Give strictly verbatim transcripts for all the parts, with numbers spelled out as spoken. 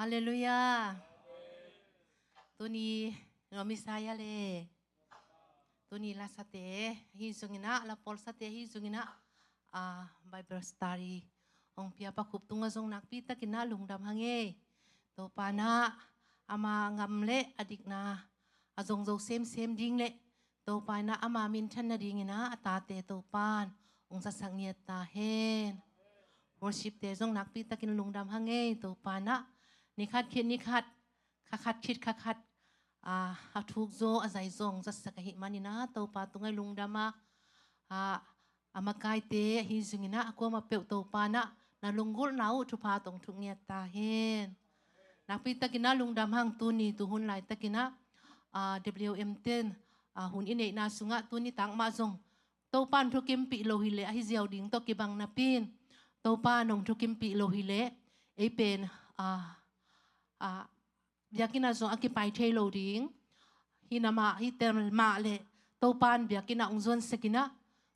Halleluiah. Tuni Nomi Saya le tuni lasate hi zongin ah, lapawlsate hi zongin ah, a, Bible study hong pia Pa Khup tungah zong nakpi takin ah lungdam hang ei. Topa in ah ama ngam le a dikna a zong zo semsem ding le Topa in ah ama minthan nadingin ah a tate Topa in hong zatsak ngiat ta hen. Worshipte zong nakpi takin lungdam hang ei. Topa in ah ni khat khit ni khat, kha khat khit kha khat, a, a thuk zaw a zai zaw hong zatsak ahih manin ah Topa tungah lungdam a, a, a makaite ahi zongin ah a kuamah peuh Topa in ah na lunggulhna uh thupha tawh hong thuk ngiat ta hen. Nakpi takin ah lungdam hang. Tuni tuhun laitakin ah, a, W M ten, a, hun i neihna sungah tuni tak mah zong Topa in thukimpih lo hileh ahi ziau ding tawh kibang napi-in Topa in hong thukimpih lo hileh ei pen, a, a, biakinn ah zong a kipai thei lo ding hi na mah, hi tel mah leh Topa in biakinn ah hong zuan sek in ah,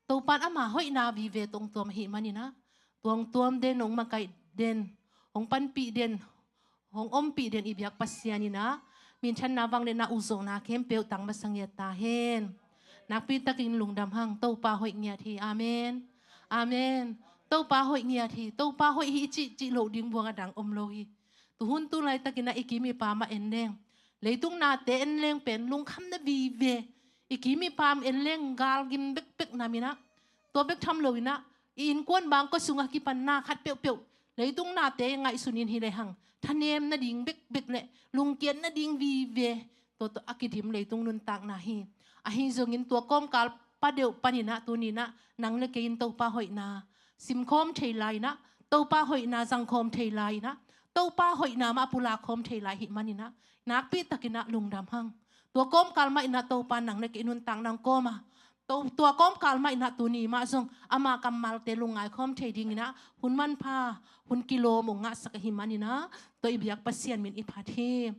Topa in ama hoihna vive tawh hong tuam ahih manin ah, tua hong tuam den, hong makaih den, hong panpih den, hong ompih den i biak Pasian in ah minthanna, vangliatna, ukzawhna khempeuh tang masa ngiat ta hen. Nakpi takin lungdam hang. Topa hoih ngiat hi. Amen. Amen. Topa hoih ngiat hi. Topa hoih hi i cihcih loh ding buang a dang om lo hi. Tuhun tu laitakin ah i kim i pam ah en leng, leitung nate en leng pen lungkhamna vive. I kim i pam en leng gal gim bekbek nam in ah, tua bek tham lo in ah i innkuan bangkua sungah kipan na khat peuhpeuh leitung nate ngaihsun in hi lehang thanem nading bekbek le lungkiat nading vive, tua tawh a kidim leitung nuntakna hi. Ahi zongin tua kawmkal pa deuh panin ah tuni in ah nang le kei in Topa hoihna simkhawm thei lai in ah, Topa hoihna zangkhawm thei lai in ah, Topa hoihna mah pulak khawm thei lai ahih manin ah nakpi takin ah lungdam hang. Tua kawmkal mah in ah Topa in nang le kei nuntakna hong kawm a, tua, tua kawmkal mah in ah tuni mah zong ama kammalte lungngai khawm thei dingin ah hun manpha, hun kilawm hong ngahsak ahih manin ah tua i biak Pasian min i phat hi.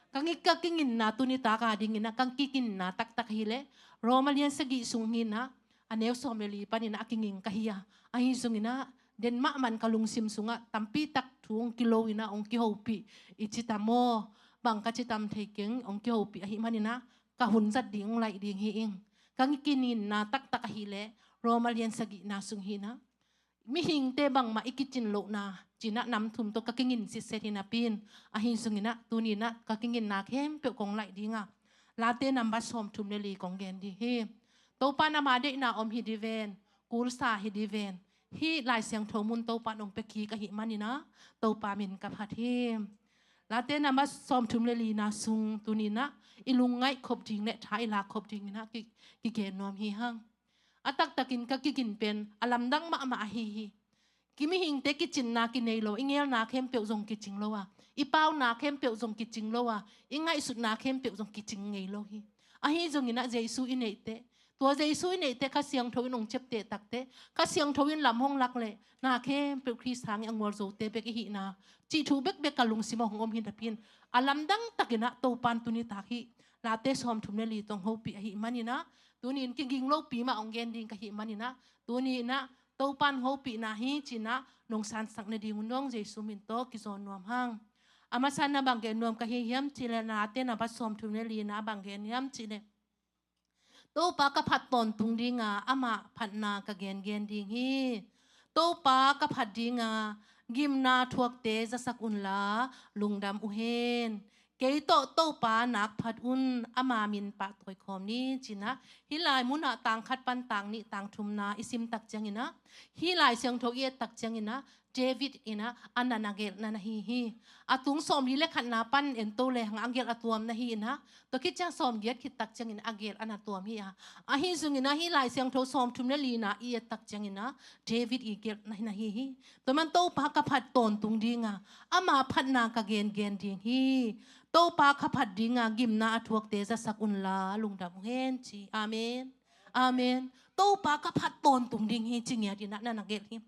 Ka ngi-, ka kinginna tuni tak a dingin ah, ka kiginna taktak hileh Roma lian sagih sung hi in ah, a neu sawm le li panin ah a kinging ka hi a, ahi zongin ah den mahmah in ka lungsim sungah tampi tak thu hong kilo in ah hong kihopih i ci tam aw, bang ka ci tam thei keng, hong kihopih ahih manin ah ka hun zat ding hong laih ding hi ing. Ka ngi-, kinginna taktak ahileh Roma lian sagihna sung hi in ah, mihingte bangmah i kicin lohna ci in ah nam thum tawh ka kingin sitset hi napi-in, ahi zongin ah tuni in ah ka kinginna khempeuh kong laih ding a, Late nambat sawmthum le li kong gen ding hi. Topa in ama deihna om hi ding ven, kulsa hi ding ven, hih Lai Siangtho mun Topa in hong pia kik ahih manin ah Topa min ka phat hi. Late nambat sawmthum le lina sung tuni in ah i lungngaih khop ding le tha i lak khop dingin ah ki, kigen nuam hi hang. A taktakin ka kigin pen a lamdang mahmah ahi hi. Ki mihingte kicinna kinei lo, i ngelna khempeuh zong kicing lo a, i pauna khempeuh zong kicing lo a, i ngaihsutna khempeuh zong kicing ngei lo hi. Ahi zongin ah Jesu i neih teh, tua Jesu i neih teh Kha Siangtho in hong ciapteh tak teh, Kha Siangtho in lam hong lak leh na khempeuh Khrist hangin a ngual zote bek i hihna cih thu bekbek ka lungsim ah hong om hi napi-in, a lamdang takin ah Topa in tuni tak hih Late sawmthum le li tawh hong hopih ahih manin ah, tuni in kiging lopi mah hong gen ding ka hih manin ah, tuni in ah Topa in hopihna hi ci in ah nong sansak nading un dong Jesu min tawh kizawn nuam hang. A masa in ah bang gen nuam ka hi hiam cih leh, Late nambat sawmthum le lina bang gen hiam cih leh, Topa ka phat tawntung ding a, amah phatna ka gengen ding hi. Topa ka phat ding a, gimna thuakte zasak unla lungdam uh hen. Kei tawh Topa nak phat un, ama min pahtawi khawm ni ci in ah, hih lai munah tang khat pan tang nih tang thumna i sim tak ciangin ah, hih Lai Siangtho i et tak ciangin ah, David in ah a na na gelhna na hi hi. A tung sawmli le khatna pan en to lehang a gelh a tuamna hi in ah, tua khit ciang sawmgiat khit tak ciangin a gelh a na tuam hi a. Ahi zongin ah hih Lai Siangtho sawmthum le lina i et tak ciangin ah David i gelhna na hi hi. Tua man Topa ka phat tawntung ding a, ama phatna ka gengen ding hi. Topa ka phat ding a, gimna a thuakte zasak unla lungdam uh hen ci. Amen. Amen. Topa ka phat tawntung ding hi ci ngiat in ah na na gelh hi.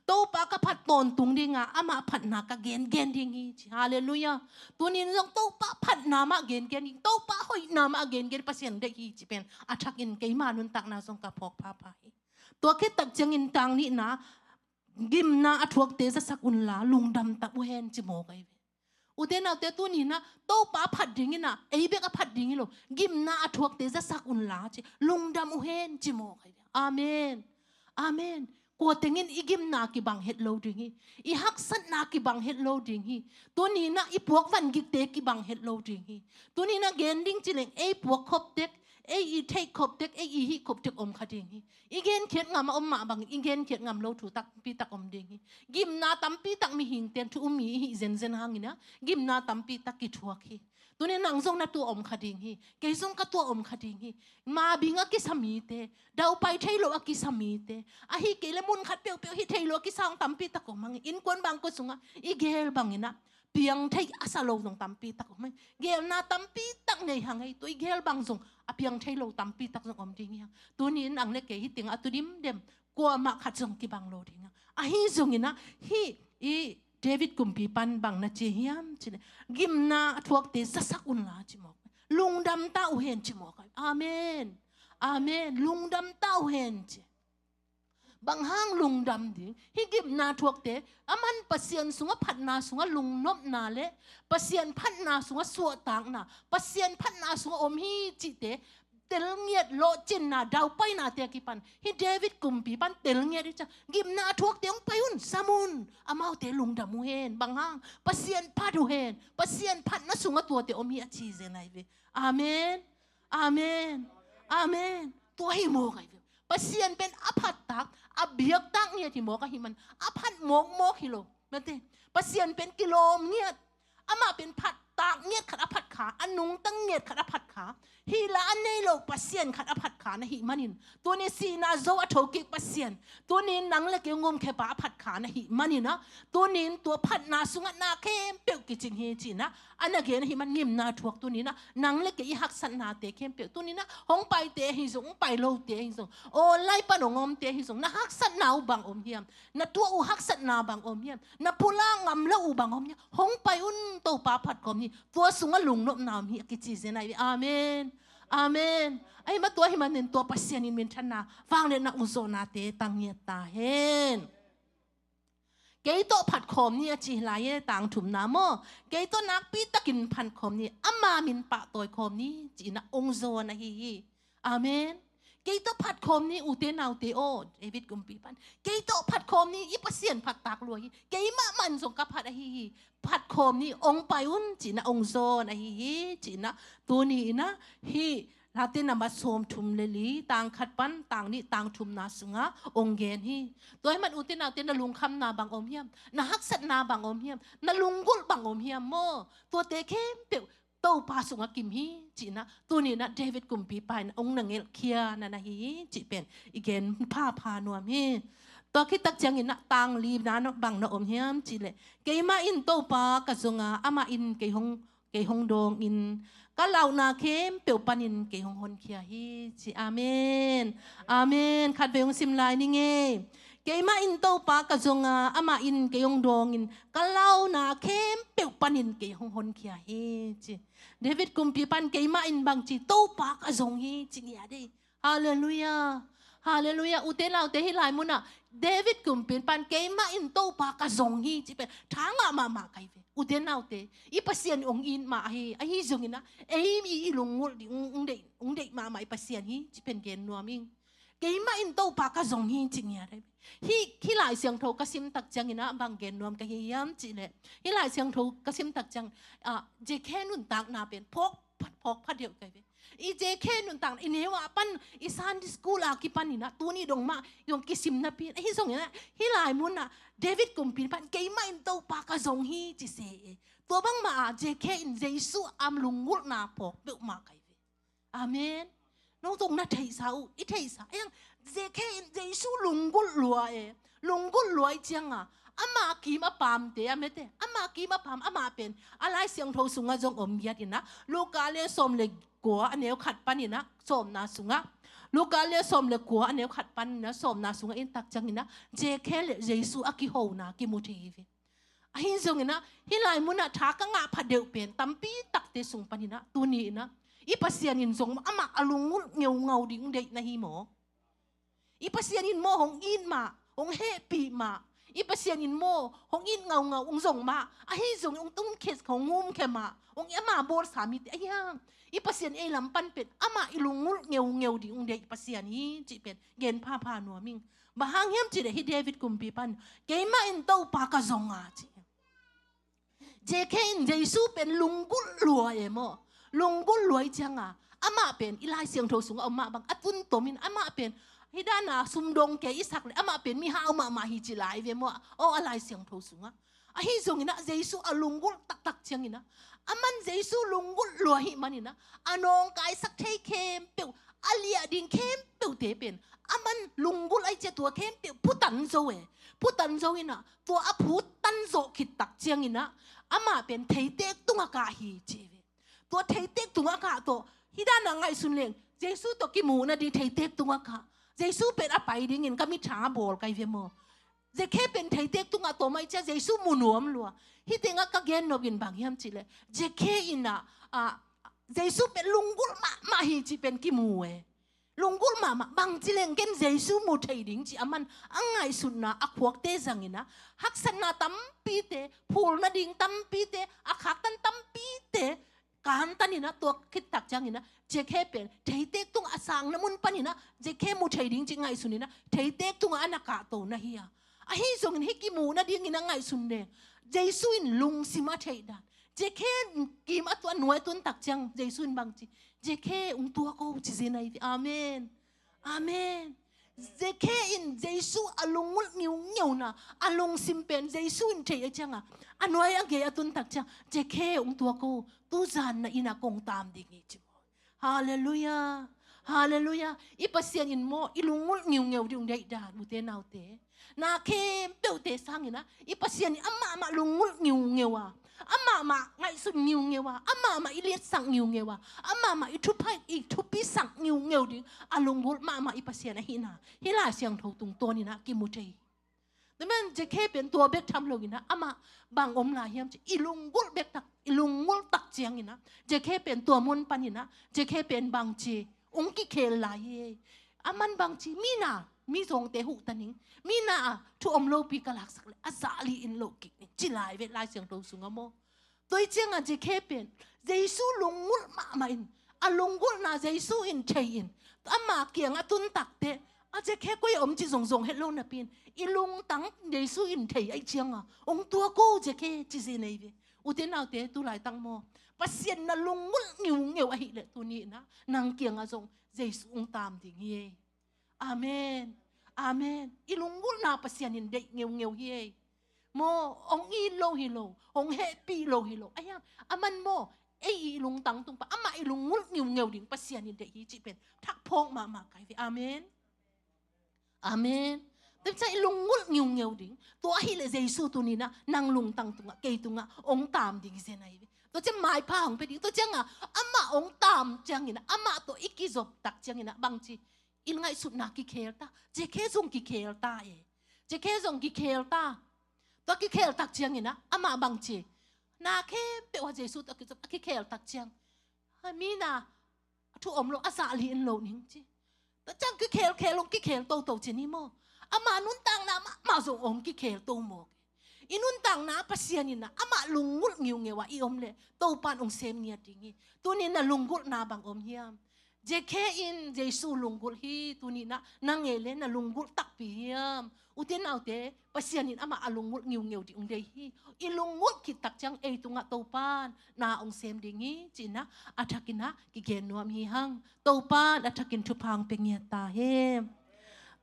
Topa ka phat tawntung ding a, amah phatna ka gengen ding hi ci. Halleluiah. Tuni in zong Topa phatna mah gengen ding, Topa hoihna mah gengen, Pasian deih hi cih pen a thakin keima nuntakna zong ka phawk phapha hi. Tua khit tak ciangin tang nihna, gimna a thuakte zasak unla lungdam ta uh hen ci mawk ahi ve. Ute naute, tuni inah Topa phat ding inah ei bek a phat ding hi lo, gimna a thuakte zasak unla ci, lungdam uh hen ci mawk ahi ve. Amen. Amen. Kua tengin i gimna kibang het lo ding hi. I haksatna kibang het lo ding hi. Tuni inah i puak vangikte kibang het lo ding hi. Tuni inah gen ding ci leng ei puak khop tek, ei i theih khop tek, ei i hih khop tek om kha ding hi. I genkhiat ngam a om mah bangin i genkhiat ngam lo thu tampi tak om ding hi. Gimna tampi tak mihingte in thu um mi i hih zenzen hangin ah gimna tampi tak kithuak hi. Tuni nang zong na tua om kha ding hi. Kei zong ka tua om kha ding hi. Mabing a kisa mite, daupai thei lo a kisa mite, ahi kei le mun khat peuhpeuh hih thei lo a kisa hong tampi tak om hangin innkuan bangkua sungah i gel bangin ah piang thei a sa lo zong tampi tak om hangin, gelna tampi tak nei hangin, tua i gel bang zong a piang thei lo tampi tak zong om ding hi hang. Tuni in nang le kei hih tengah a tu dimdem kuamah khat zong kibang lo ding hang. Ahi zongin ah hih i David kumpi pan bang na ci hiam ci le, gimna a thuakte zasak unla ci mawk, lungdam ta uh hen ci mawk. Amen. Amen. Lungdam ta uh hen ci. Bang hang lungdam ding? Hih gimna thuakte, a man Pasian sungah phatna sungah lungnopna le Pasian phatna sungah suahtakna, Pasian phatna sungah om hi cihte telngiat, lawhcinna, daupainate a kipan hih David kumpi pan telngiat hi ciang, gimna a thuakte hong pai un, sam un, amaute lungdam uh hen. Bang hang? Pasian phat uh hen. Pasian phatna sungah tuate om hi a ci zen ahi ve. Amen. Amen. Amen. Tua hi mawk ahi ve. Pasian pen a phattak, a biaktak ngiat hi mawk ahih man a phat mawkmawk hi lo. Mate, Pasian pen kilawm ngiat. Amah pen phattak ngiat khat a phat kha, a nungta ngiat khat a phat kha. Hih la a nei lo Pasian khat a phat kha na hih manin, tuni sihna zo a thokik Pasian, tuni nang le kei ngumkhepa a phat kha na hih manin ah, tuni in tua phatna sungah na khempeuh kicing hi ci-in ah a na gen ahih man gimna thuak tuni in ah nang le kei i haksatnate khempeuh tuni in ah hong paite ahi zong, hong pai lote ahi zong, online pan hong omte ahi zong, na haksatna uh bang om hiam? Na tuah uh haksatna bang om hiam? Na pulak ngam lo uh bang om hiam? Hong pai un, Topa phat khawm ni. Tua sungah lungnopna om hi a kici zen ahi ve. Amen. Amen. Ahih man tua ahih manin tua Pasian in minthanna, vangliatna, ungzawhnate tang ngiat ta hen. Kei tawh phat khawm ni a ci hi lai e, tang thumna maw. Kei tawh nakpi takin phat khawm ni, ama min pahtawi khawm ni ci-in ah ungzawn ahi hi. Amen. Kei tawh phat khawm ni, ute naute aw, David kumpi pan. Kei tawh phat khawm ni, i Pasian phattak lua hi. Keimah mah in zong ka phat ahi hi. Phat khawm ni, hong pai un ci-in ah ungzawn ahi hi ci-in ah, tuni in ah hih Late nambat sawmthum le li, tang khat pan tang nih, tang thumna sungah hong gen hi. Tua ahih man ute naute, na lungkhamna bang om hiam? Na haksatna bang om hiam? Na lunggulh bang om hiam maw? Tuate khempeuh Topa sungah kim hi ci-in ah, tuni in ah David kumpipa in hong na ngelhkhia na na hi hi cih pen i gen phapha nuam hi. Tua khit tak ciangin ah tang lina bang na om hiam cih leh, keimah in Topa ka zong a, amah in kei hong, kei hong dawng in, ka lauhna khempeuh panin kei hong honkhia hi ci. Amen. Amen. Khatvei hong sim lai ning ei. Keimah in Topa ka zong a, amah in kei hong dawng in, ka lauhna khempeuh panin kei hong honkhia hi ci. David kumpipa in keimah in bang ci, Topa ka zong hi ci ngiat ei. Halleluiah. Halleluiah. Ute naute, hih lai munah David kumpipa in keimah in Topa ka zong hi cih pen tha ngah mahmah ka hi ve. Ute naute, i Pasian in hong it mah ahi, ahi zongin ah ei i, i lunggulh ding hong, hong deih, hong deih mahmah i Pasian hi cih pen gen nuam ing. Keimah in Topa ka zong hi ci ngiat ahi ve. Hih, hih Lai Siangtho ka sim tak ciangin ah bang gen nuam ka hi hiam cih leh, hih Lai Siangtho ka sim tak ciang, ah, J K nuntakna pen phawk phat, phawk phat deuh ka hi ve. I J K nuntakna, i neu ah pan, i Sunday school a kipan in ah, tuni dong mah i hong kisim napi in, ahi zongin ah hih lai munah David kumpipa in keimah in Topa ka zong hi ci se e. Tua bangmah a J K in Jesu a lunggulhna phawk peuhmah ka hi ve. Amen. Nong zong na theihsa uh, i theihsa. Ei ang, J K in Jesu lunggulh lua e. Lunggulh lua i ciang a, ama kim a pamte a mete, ama kim a pam, ama pen a Lai Siangtho sungah zong om ngiat in ah, Luka lian sawm le kua a neu khat pan in ah sawmna sungah, Luka lian sawm le kua a neu khat pan in ah sawmna sungah en tak ciangin ah, J K le Jesu a kihona kimu thei hi ve. Ahi zongin ah, hih lai munah tha ka ngah pha deuh pen tampi takte sung panin ah, tuni in ah, i Pasian in zong amah a lunggulh ngeungau ding deih na hi maw? I Pasian in maw hong it mah, hong hehpih mah, I Pasian in maw, hong it ngaungau, hong zong mah, ahi zongin hong tumkhia, hong humkhia mah, hong i ama bawlsa mite, ahi hang. I Pasian ei lam pan pen, amah i lunggulh ngeungeu ding hong deih Pasian hi, cih pen, gen phapha nuam ing. Bang hang hiam cih leh hih David kumpi pan, keimah in Topa ka zong a, ci. Zekhei in Jesu pen lunggulh lua e maw. Lunggulh lua i cianga, amah pen i Lai Siangtho sungah om mah bang, a tun tomin amah pen, hih dana sumdong kei i sak leh, amah pen mihau mahmah hi ci lai ve maw. Aw, a Lai Siangtho sungah. Ahi zongin ah, Jesu a lunggulh taktak ciangin ah, aman Jesu lunggulh lua ahih manin ah, a nawngkaisak thei khempeuh, a liah ding khempeuhte pen, aman lunggulh ai cia tua khempeuh phutan zo e. Phutan zo in ah, tua a phutan zawh khit tak ciangin ah, amah pen theitek tungah kah hi ci ve. Tua theitek tungah kah tawh, hih dana ngaihsun leng, Jesu tawh kimuh nading theitek tungah kah. Jesu pen a pai dingin ka mitthang a bawl kai ve maw. Zekhei pen theitek tungah tawm ai cia Jesu mu nuam lua. Hih tengah ka gen nop in bang hiam cih leh, Zekhei in ah, ah, Jesu pen lunggulh mahmah hi cih pen kimu e. Lunggulh mahmah, bangci leng ken Jesu mu thei ding ci aman a ngaihsutna a khuakte zangin ah, haksatna tampite, phul nading tampite, a khaktan tampite kantan in ah, tua khit tak ciangin ah, Zekhei pen theitek tungah a sakna mun panin ah, Zekhei mu thei ding ci ngaihsun in ah, theitek tungah a na kahto na hi a. Ahi zongin hih kimuh nadingin a ngaihsun leng, Jesu in lungsim a theih dan. Zekhei kim a tua nuai tun tak ciang, Jesu in bangci, Zekhei hong tuak o, ci zen ai ve. Amen. Amen. Zekhei in Jesu a lunggulh ngiungeuna, a lungsim pen Jesu in thei a cianga, a nuai a gei a tun tak ciang, Zekhei hong tuak o, tuzan na inn ah kong tam ding hi ci maw. Halleluiah. Halleluiah. I Pasian in maw, i lunggulh ngiungeu ding hong deih dan, ute naute. Na khempeuhte sangin ah, i Pasian in amahmah lunggulh ngiungeu a, amahmah ngaihsut ngiungeu a, amahmah i liatsak ngiungeu a, amahmah i thupi, i thupisak ngiungeu ding a lunggulh mahmah i Pasian ahihna hih Lai Siangtho tungtawnin ah kimu thei hi. Tua man Zekhei pen tua bek tham loin ah, amah bang om lai hiam cih, i lunggulh bek tak, i lunggulh tak ciangin ah, Zekhei pen tua mun panin ah, Zekhei pen bangci, hong kikhel lai hi. Aman bangci, mi na, mizawngte huh ta ning, mi na a thu om lopi ka laksak leh, a zah li in loh kik ning, ci lai ve Lai Siangtho sungah maw. Tua hi cianga Zekhei pen, Jesu lunggulh mahmah in, a lunggulhna Jesu in thei in, ama kiangah tun takteh, a Zekhei koi a om cih zongzong het lo napi in, i lungtang Jesu in thei ai cianga, hong tuak o Zekhei, ci zen ai ve. Ute naute, tu laitak maw, Pasian na lunggulh ngiungeu ahih leh tuni in ah, nang kiangah zong Jesu hong tam ding hi. Amen. Amen. I lunggulhna Pasian in deih ngeungeu hi ei. Maw, hong it lo hi lo, hong hehpih lo hi lo. Ahi hang, aman maw, ei i lungtang tung pan, amah i lunggulh ngiungeu ding Pasian in deih hi cih pen thak phawk mahmah kai ve. Amen. Amen. Tua ciang i lunggulh ngiungeu ding, tua ahih leh Jesu tuni in ah, nang lungtang tungah, kei tungah hong tam ding hi zen ai ve. Tua ciang maipha hong pia ding, tua ciangah amah hong tam ciangin ah, amah tawh i kizop tak ciangin ah, bangci, i ngaihsutna kikhel ta. Zekhei zong kikhel ta e. Zekhei zong kikhel ta. Tua kikhel tak ciangin ah, amah bangci, na khempeuh ah Jesu tawh a kizop, a kikhel tak ciang, ha, mi na a thu om lo, a zah li in loh ning, ci. Tua ciang kikhel khel, hong kikhel toto ci ni maw. Amah nuntakna mahmah zong hong kikhel to mawk e. I nuntakna Pasian in ah, amah lunggulh ngiungeu a i om leh, Topa in hong sem ngiat ding hi. Tuni in na lunggulhna bang om hiam? Zekhei in Jesu lunggulh hi, tuni in ah, nang ei leh na lunggulh takpi hiam? Ute naute, Pasian in amah a lunggulh ngiungeu ding hong deih hi. I lunggulh khit tak ciang ei tungah Topa in na hong sem ding hi, ci in ah, a thakin ah kigen nuam hi hang. Topa in a thakin thupha hong pia ngiat ta hen.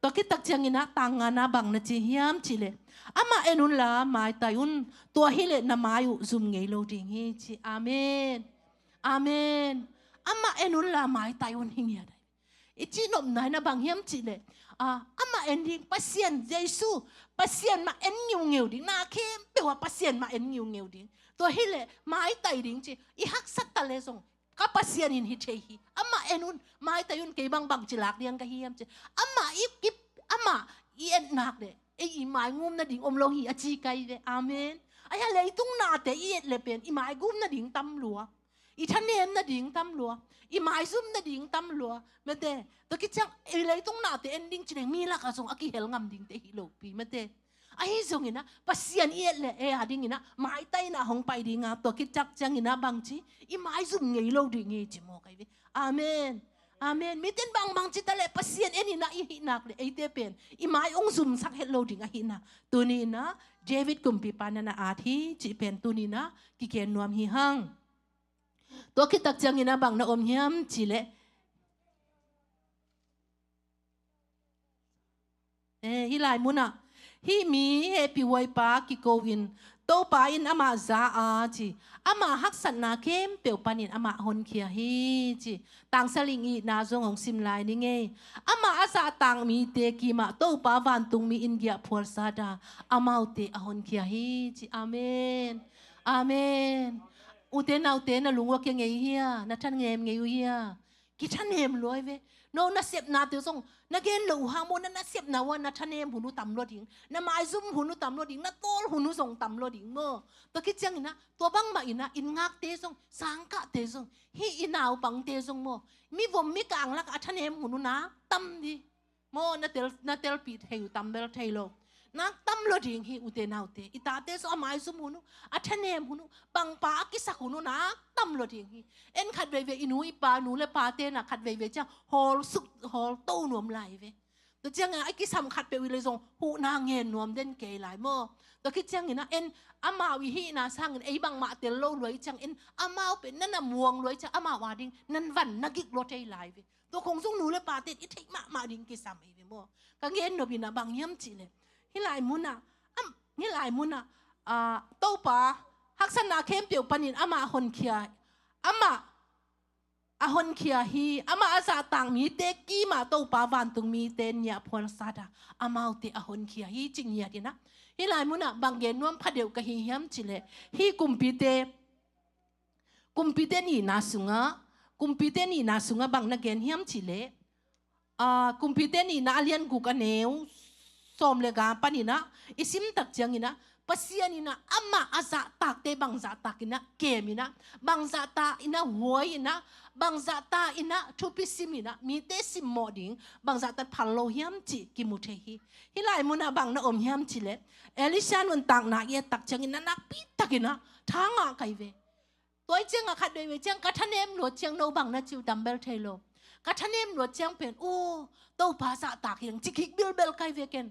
Tua khit tak ciangin ah, tang ngana bang na ci hiam cih leh, amah en unla maitai un, tua hi leh na mai uh zum ngei lo ding hi, ci. Amen. Amen. Amah en unla maitai un hi ngiat ai. I cihnopna in ah bang hiam cih leh, ah, amah en ding, Pasian, Jesu, Pasian mah en ngiungeu ding, na khempeuh ah Pasian mah en ngiungeu ding. Tua hi leh maitai ding ci, i haksat ta leh zong, ka Pasian in hi thei hi. Amah en un, maitai un, kei bang bangci lak liang ka hiam ci. Amah i kip, amah i et nak leh, ei i maigum nading om lo hi, a ci kai ve. Amen. Ahi hang leitung nate i et leh pen, i maigum nading tam lua. I thanem nading tam lua. I maizum nading tam lua. Mate, tua khit ciang, ei leitung nate en ding ci leng, mi lakah zong a kihel ngam dingte hi lopi. Mate. Ahi zongin ah Pasian i et le ei a dingin ah maitai in ah hong pai ding a, tua khit tak ciangin ah bangci i maizum ngei lo ding hi ci maw kai ve. Amen. Amen. Miten bangbang ci ta leh Pasian en in ah i hih nak le eite pen i mai hong zumsak het lo ding ahih nak tuni in ah David kumpipa na na at hi cih pen tuni in ah kigen nuam hi hang. Tua khit tak ciangin ah bang na om hiam cih leh, eh, hih lai munah hih mi hehpih huaipa kiko in Topa in amah za a ci, ama haksatna khempeuh panin amah honkhia hi ci. Tangsaling itna zong hong sim lai ni ngei. Amah a zahtak mite kimah Topa vantungmi in giahphual sat a, amaute a honkhia hi ci. Amen. Amen. Ute naute, na lungua kia ngei hia, na thanem ngei uh hia? Kithanem luai ve. No nasepnate zong na gen lo uh hang maw, na nasepna uh ah na thanem hun uh tam lua ding, na maizum hun uh tam lua ding, na tawl hun uh zong tam lua ding maw. Tua khit ciangin ah tua bangmah in ah inn ngakte zong, sangkahte zong, hih i naupangte zong maw, mivom mikang lakah a thanem hun uh nak tam di. Maw, na tel, na telpih thei uh tam bel thei lo. Nak tam lua ding hi ute naute. I tate zong a maizum hun uh, a thanem hun uh, bangpa a kisak hun uh nak tam lua ding hi. En khat veivei i nu i pa, nu le pate na khat veivei ciang hawl suk, hawl to nuam lai ve. Tua ciangin a kisam khat peuh i le zong huhna ngen nuam den kei lai maw. Tua khit ciangin ah en amau i hihna sangin ei bangmah tel lo luai ciangin amau pen na na muang luai ciang amau a ding nan van na gik lua thei lai ve. Tua khong zong nu le pate in i theih mahmah ding kisam hi ve maw. Ka gen nop in ah bang hiam cih leh, hih lai munah, am, hih lai munah, ah, Topa haksatna khempeuh panin amah honkhia, amah a honkhia hi, amah a zahtak mite kimah Topa vantungmite in giahphual sat a, amaute a honkhia hi cih ngiat in ah. Hih lai munah bang gen nuam phadeuh ka hi hiam cih leh, hih kumpite, kumpite nihna sungah, kumpite nihna sungah bang na gen hiam cih leh, ah, kumpite nihna a lian guk a neu sawm le nga panin ah i sim tak ciangin ah Pasian in ah amah a zahtakte bang zahtak in ah kem in ah, bang zahtak in ah huai in ah, bang zahtak in ah thupi sim in ah, mite simmawh ding bang zahtak phal lo hiam cih kimu thei hi. Hih lai munah bang na om hiam cih leh, Elisha nuntakna i et tak ciangin na nakpi takin ah tha ngah kai ve. Tua i ciangah khat veivei ciang ka thanem luat ciang no bang na ci uh tam bel thei lo. Ka thanem luat ciang pen, aw, Topa zahtak hi hang ci kik bilbel kai ve ken.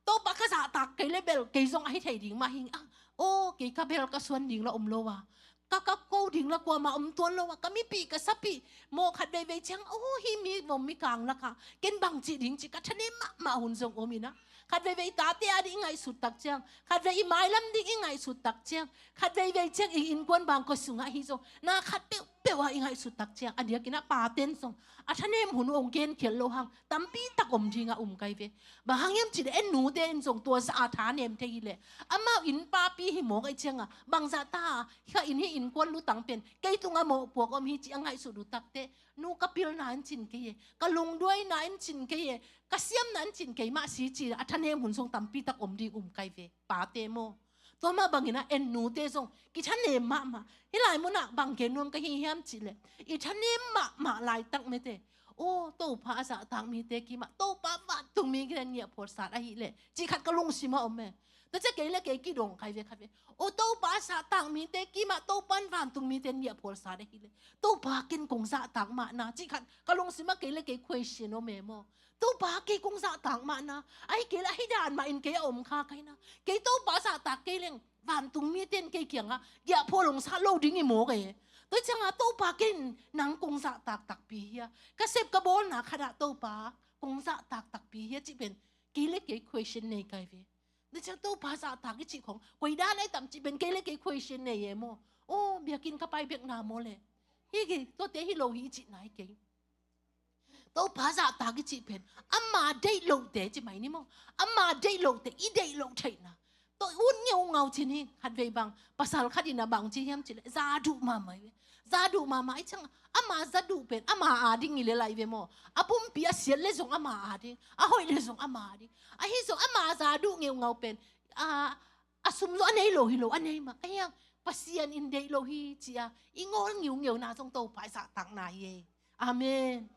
Topa ka zahtak kei le bel kei zong ahi thei ding mah hi hang. Aw, kei ka bel ka suan ding la om lo a, ka, ka ko ding la kuamah om tuan lo a, ka mipih ka sapih maw, khat veivei ciang, aw, hih mivom mikang lakah ken bang cih ding ci ka thanem mahmah hun zong om in ah. Khat veivei tate a ding i ngaihsut tak ciang, khat vei i mailam ding i ngaihsut tak ciang, khat veivei ciang i innkuan bangkua sungah hi zong na khat peuhpeuh ah i ngaihsut tak ciang a diakin ah paten zong a thanem hun uh hong genkhial lo hang tampi tak om ding a um kai ve. Bang hang hiam cih leh en nute in zong tua zah a thanem thei hi leh, amau inn papi hi mawk ahih ciangah bang zahtak a, kha inn hih innkuan lutang pen kei tungah mawhpuak om hi cih a ngaihsut uh takteh, nu, ka pilna in cin kei e, ka lungduaina in cin kei e, ka siamna in cin kei mah si ci a thanem hun zong tampi tak om ding um kai ve, pate maw. Tua mah bangin ah en nute zong kithanem mahmah. Hih lai munah bang gen nuam ka hi hiam cih leh, i thanem mahmah laitak mete, aw, Topa a zahtak mite kimah Topa vantungmi in giahphual sat ahih leh cih khat ka lungsim ah om e. Tua ciang kei le kei kidong kai ve khat ve. Aw, Topa a zahtak mite kimah Topa in vantungmite in giahphual sat ahih leh Topa ken kong zahtak mahna cih khat ka lungsim ah kei le kei question om e maw. Topa kei kong zahtak mahna, ahi kei leh ahi dan mah in kei a om kha kai na. Kei Topa zahtak kei leng vantungmite in kei kiangah giahphual hong sat lo ding hi mawk e. Tua ciangah Topa ken nang kong zahtak takpi hia, ka sep ka bawlna khatah Topa kong zahtak takpi hia cih pen kei le kei question nei kai ve. Tua ciang Topa zahtak i cih khong koi dan ahi tam cih pen kei le kei question nei e maw. Aw, biakinn ka pai bekna maw leh, hi kei, tuate hi lo hi i cihna hi kei. Topa zahtak i cih pen ama deih lohte ci mai ni maw. Ama deih lohte i deih loh theihna. Tua ut ngeungau cin hi. Khat vei bang, pasal khat in a bang ci hiam cih leh, za duh mahmah hi ve. Za duh mahmah ahih ciang ama za duh pen ama a ding hi lel lai ve maw. A pumpi a siat le zong ama a ding, a hoih le zong ama a ding. Ahi zong ama za duh ngeungau pen, a, a sum zong a nei lo hi lo, a nei mah. Ahi hang Pasian in deih lo hi ci a i ngawl ngeungeuna zong Topa i zahtakna hi e. Amen.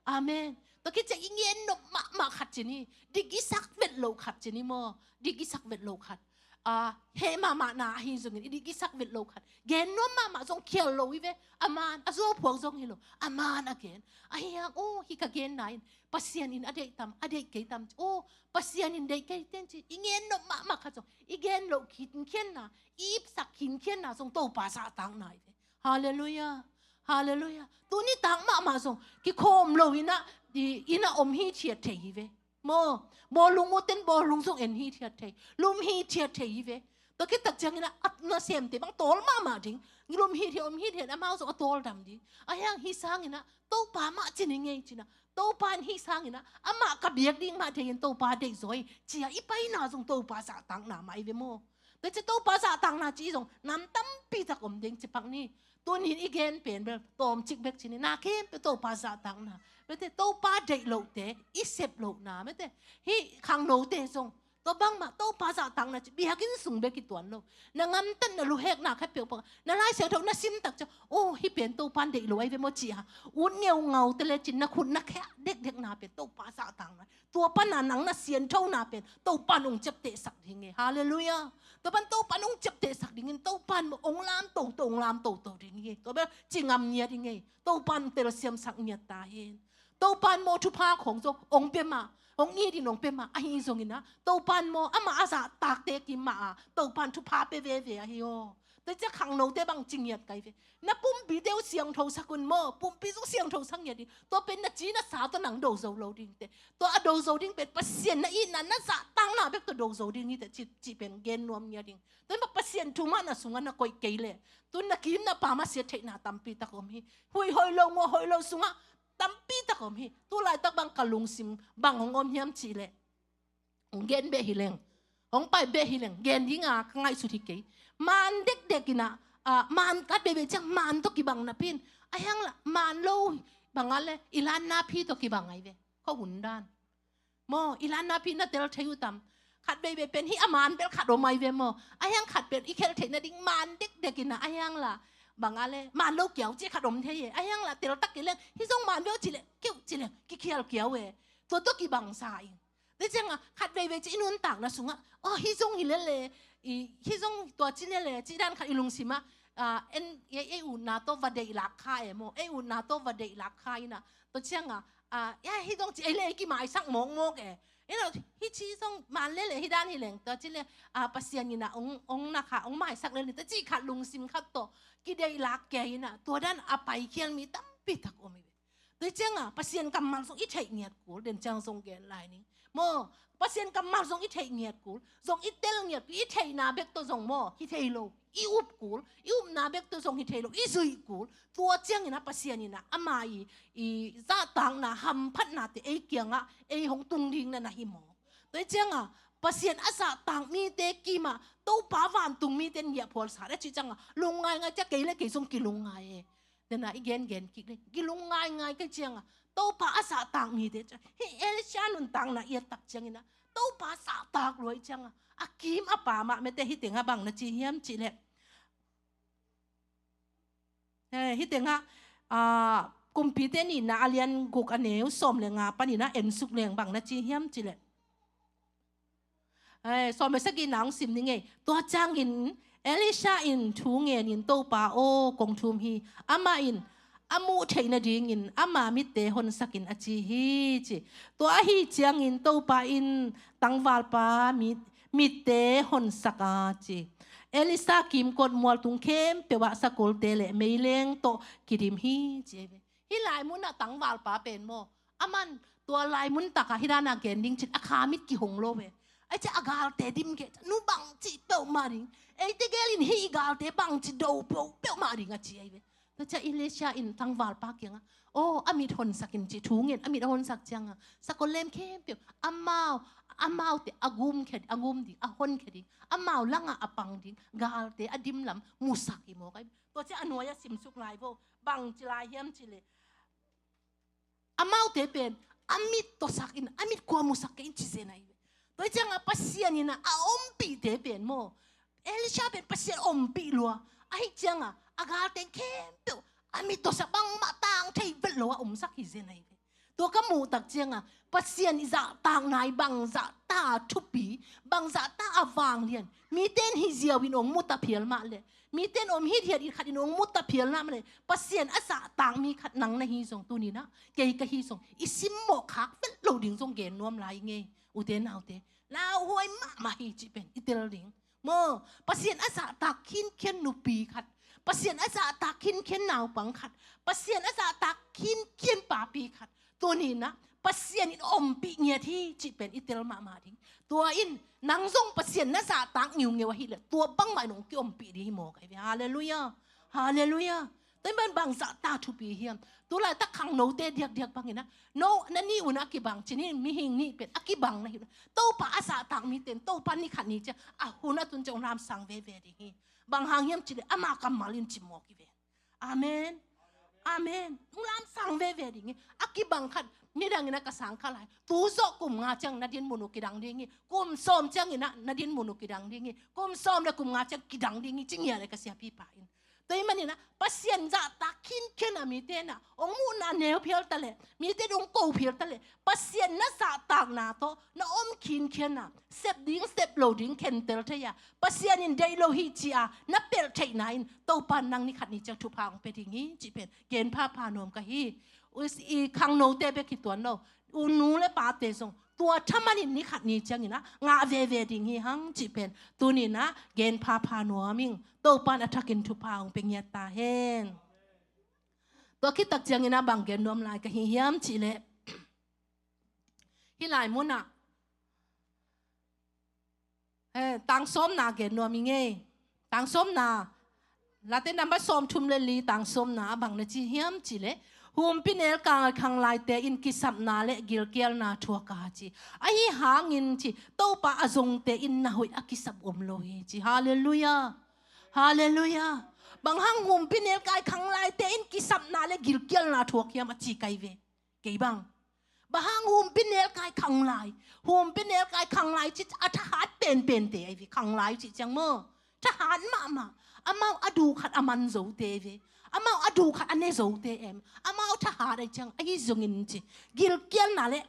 Amen. Khit ciang i gen nop mahmah khat ci ni, dik i sak vet lo khat ci ni maw. Dik i sak vet lo khat. A, heh mahmah na ahi zongin i dik i sak vet lo khat. Gen nuam mahmah zong khial lo hi ve. A man, a zuau phuak zong hi lo. A man a gen. Ahi hang, aw, hih ka genna in Pasian in a deih tam, a deih kei tam. Aw, Pasian in deih kei ten ci. I gen nop mahmah khat zong, i gen loh khinkhianna, i ipsak khinkhianna zong Topa zahtakna hi ve. Halleluiah. Halleluiah. Tuni tak mahmah zong kikhawm lo in ah, i, inn ah om hithiat thei hi ve. Maw, bawlung uh ten bawlung zong en hithiat thei, lum hithiat thei hi ve. Tua khit tak ciangin ah, a nasemte bang tawl mahmah ding. Lum hithiat, om hithiat, amau zong a tawldam ding. Ahi hang hih sangin ah Topa mah ci ni ngei ci-in ah, Topa in hih sangin ah amah ka biak ding mah thei-in Topa deih zaw hi, ci-a i paina zong Topa zahtakna mah hi ve maw. Tua ci Topa zahtakna ci zong nam tampi tak om ding ci pak ni. Tuni-in i gen pen bel tawmcik bek ci ni, na khempeuh Topa zahtakna. Bete Topa deih lohte i sep lohna, bete hih khangnote zong tua bangmah Topa zahtakna ci biakinn sung bek i tuan lo. Na ngamtatna, luhekna khat peuhpeuh, na Lai Siangtho na sim tak ciang, aw, hih pen Topa in deih lo ahi ve maw ci-a ut ngeungaute le cin na khut na khe dekdekna pen Topa zahtakna. Tua pana nang na sianthona pen Topa in hong ciaptehsak ding hi. Halleluiah. Tua pan Topa in hong ciaptehsak dingin Topa in maw hong lam toto, hong lam toto ding hi. Tua bel ci ngam ngiat ding hi. Topa in telsiamsak ngiat ta hen. Topa in maw thupha khawng zong hong pia mah, hong it in hong pia mah, ahi zongin ah Topa in maw amah a zahtakte kim mah a Topa in thupha pia veve ahi aw. Tua ciang khangnote bang ci ngiat kai ve. Na pumpite uh siangthosak un maw, pumpi zong siangthosak ngiat ding. Tua pen na ci na sa tawh nang do zo lo ding teh. Tua a do zo ding pen Pasian na itna, na zahtakna bek tawh do zo ding hi teh ci, ci pen gen nuam ngiat ding. Tua in bang Pasian thu mah na sungah na koih kei leh, tu na kim na pam a siat theihna tampi tak om hi. Huih hoih lo, nguah hoih lo sungah tampi tak om hi. Tu laitak bang ka lungsim bang hong om hiam cih leh, hong gen beh hi leng, hong pai beh hi leng, gen ding a ka ngaihsut hi kei. Maan dekdek in ah, ah, maan khat veivei ciang maan tawh kibang napi in, ahi hang lah maan lo bang a le, i lan napi tawh kibang ahi ve. Khuahun dan maw, i lan napi na tel thei uh tam? Khat veivei pen hih a maan bel khat om ahi ve maw. Ahi hang khat pen i khelh theih nading maan dekdek in ah, ahi hang lah bang a le, maan lo kiau cih khat om thei e. Ahi hang lah tel tak kei leng, hih zong maan bel cih leh, kiu cih leh kikhial kiau e. Tua tawh kibangsa in. Tua ciangah khat veivei ci i nuntakna sungah, aw, hih zong hi lele, i, hih zong tua ci lele, cih dan khat i lungsimah, ah, en, ei, ei utna tawh va deih lak kha e maw, ei utna tawh va deih lak kha in ah. Tua ciangah, ah, ya, hih zong ci ei le ei kimaisak mawkmawk e. Ino, hih ci zong maan lele, hih dan hi leng, tua ci le, ah, Pasian in ah hong, hong na kha, hong maisak lele, tua cih khat lungsim khat tawh kideih lak kei in ah, tua dan a paikhial mi tampi tak om hi ve. Tua ciangah Pasian kammal zong i theih ngiat kul, den ciang zong gen lai ning. Maw, Pasian kammal zong i theih ngiat kul, zong i tel ngiat kul, i theihna bek tawh zong maw, hi thei lo, i up kul, i upna bek tawh zong hi thei lo, i zuih kul. Tua ciangin ah Pasian in ah ama i, i zahtakna, hamphatnate ei kiangah ei hong tung ding na na hi maw. Tua ciangah Pasian a zahtak mite kimah Topa vantung mite in ngiahphual sa le cih ciangah lungngaingai ciah kei le kei zong kilungngai e. Dena i gengen kik le, kilung ngaingai ka cianga Topa a zahtak mite ciang, hih Elisha nuntakna i et tak ciangin ah, Topa zahtak lua i cianga, a kim a pam ah mete hih tengah bang na ci hiam cih leh, eh, hih tengah, ah, Kumpite nihna a lian guk a neu sawm le nga panin ah en suk leng bang na ci hiam cih leh, eh, sawm le sagihna hong sim ni ngei. Tua ciangin Elisha in thu ngenin, Topa aw, kong thum hi. Amah in a muh theih nadingin ama mitte honsak in, a ci hi, ci. Tua ahi ciangin Topa in tangvalpa mit, mitte honsak a, ci. Elisha kimkot mualtung khempeuh ah sakolte le meileng tawh kidim hi, ci. Hih lai munah tangvalpa pen maw, aman tua lai mun takah hih dana gen ding cin a kha mit kihong lo ve. Ai cia a galte dim keh, nu bangci peuhmah ding, eite gelin hih i galte bangci do peuhmah ding a ci ai ve. Tua cia Elisha in tangvalpa kiangah, aw, a mit honsak in ci thu ngen, a mit a honsak cianga sakol lem khempeuh amau, amaute a gum khe, a gum ding, a hon khe ding, amau langah a pang ding galte a dimlam musak hi mawk ai. Tua cia a nuai a simsuk lai vo, bangci lai hiam ci le, amaute pen a mit tawsak in, a mit kua musak kei in ci zen ahi ve. Tua hi cianga Pasian in a ompihte pen maw, Elisha pen Pasian ompih lua. Ahi cianga a galte khempeuh a mit tawsak, bangmah tang thei vet lo a omsak hi zen ahi ve. Tua ka muh tak cianga Pasian i zahtakna i bangzahta thupi, bangzahta a vanglian, mite in hih ziau in hong mu ta phial mah leh, mite in om hithiat it khat in hong mu ta phial mah leh, Pasian a zahtak mi khat nang na hi zong, tuni-in ah kei ka hi zong, i simmawh khak vet lo ding zong gen nuam lai ing ei, ute naute. Lauhuai mahmah hi cih pen i tel ding. Maw, Pasian a zahtak khinkhian nupi khat, Pasian a zahtak khinkhian naupang khat, Pasian a zahtak khinkhian papi khat, tuni-in ah Pasian in ompih ngiat hi cih pen i tel mahmah ding. Tua in nang zong Pasian na zahtak ngiungeu ahih leh tua bangmah in hong kiompih ding hi maw, ka hi ve. Halleluiah. Halleluiah. Tua in bang bangzahta thupi hiam? Tulaitak khangnote diakdiak bangin ah, no, na nih un a kibang ci-in, mihing nih pen a kibang na hi lo. Topa a zahtak mite in Topa ni khat ni ciang a hun a tun ciang hong lamsang veve ding hi. Bang hang hiam cih leh ama kammal in ci mawk hi ve. Amen. Amen. Hong lamsang veve ding hi. A kibang khat, nidangin ah ka sang kha lai, tu zawh kum nga ciang na dinmun uh kidang ding hi. Kum sawm ciangin ah na dinmun uh kidang ding hi. Kum sawm le kum nga ciang kidang ding hi, ci ngiat leh ka siapipa in. Tua ahih manin ah Pasian zahtak khinkhian a mite in ah hong muhna neu phial ta leh, mite in hong ko phial ta leh, Pasian na zahtakna tawh na om khinkhian a, sep ding sep lo ding khentel thei a, Pasian in deih lo hi ci-a na pelh theihna in Topa in nang ni khat ni ciang thupha hong pia ding hi cih pen gen phapha nuam ka hi. Us, i khangnote bek hi tuan lo, u nu le pate zong tua thaman in ni khat ni ciangin ah ngah veve ding hi hang cih pen tuni-in ah gen phapha nuam ing. Topa in a thakin thupha hong pia ngiat ta hen. Tua khit tak ciangin ah bang gen nuam lai ka hi hiam cih leh, hih lai mun ah, eh, tang sawmna gen nuam ing ei. Tang sawmna, Late number sawmthum le li, tang sawmna ah bang na ci hiam cih leh, humpinelkai khanglaite in kisapna le gilkialna thuak a ci. Ahi hangin ci, Topa a zongte in na hoih a kisap om lo hi ci. Halleluiah. Halleluiah. Bang hang humpinelkai khanglaite in kisapna le gilkialna thuak hiam a ci ka hi ve. Kei bang. Bang hang humpinelkai khanglai, humpinelkai khanglai ci a thahat penpente ahi ve, khanglai cih ciang maw. Thahat mahmah. Amau a du khat a man zote ve. Amau a du khat a ne zote em. Amau thahat ahi ciang, ahi zongin ci, gilkialna le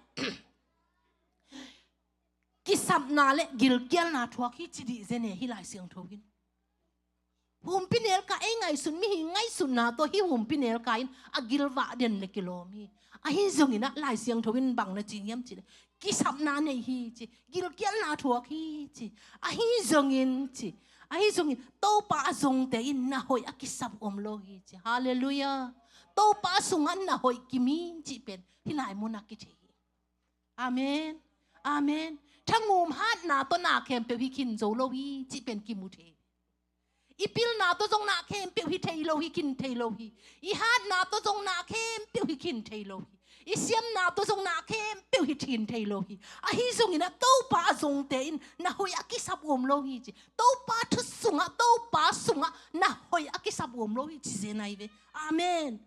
kisapna le gilkialna thuak hi ci dih zen e hih Lai Siangtho in. Humpinelkai ei ngaihsun, mihing ngaihsutna tawh hih humpinelkai in a gilvah den le kilawm hi. Ahi zongin ah Lai Siangtho in bang na ci hiam cih leh, kisapna nei hi ci, gilkialna thuak hi ci. Ahi zongin ci, ahi zongin Topa a zongte in na hoih a kisap om lo hi ci. Halleluiah. Topa sungah na hoih kim hi cih pen hih lai munah kithei hi. Amen. Amen. Thangum hatna tawh na khempeuh hi khin zo lo hi cih pen kimu thei. I pilna tawh zong na khempeuh hi thei lo hi, khin thei lo hi. I hatna tawh zong na khempeuh hi khin thei lo hi. I siamna tawh zong na khempeuh hi khin thei lo hi. Ahi zongin ah Topa a zongte in na hoih a kisap om lo hi ci. Topa thu sungah, Topa sungah na hoih a kisap om lo hi ci zen ahi ve. Amen.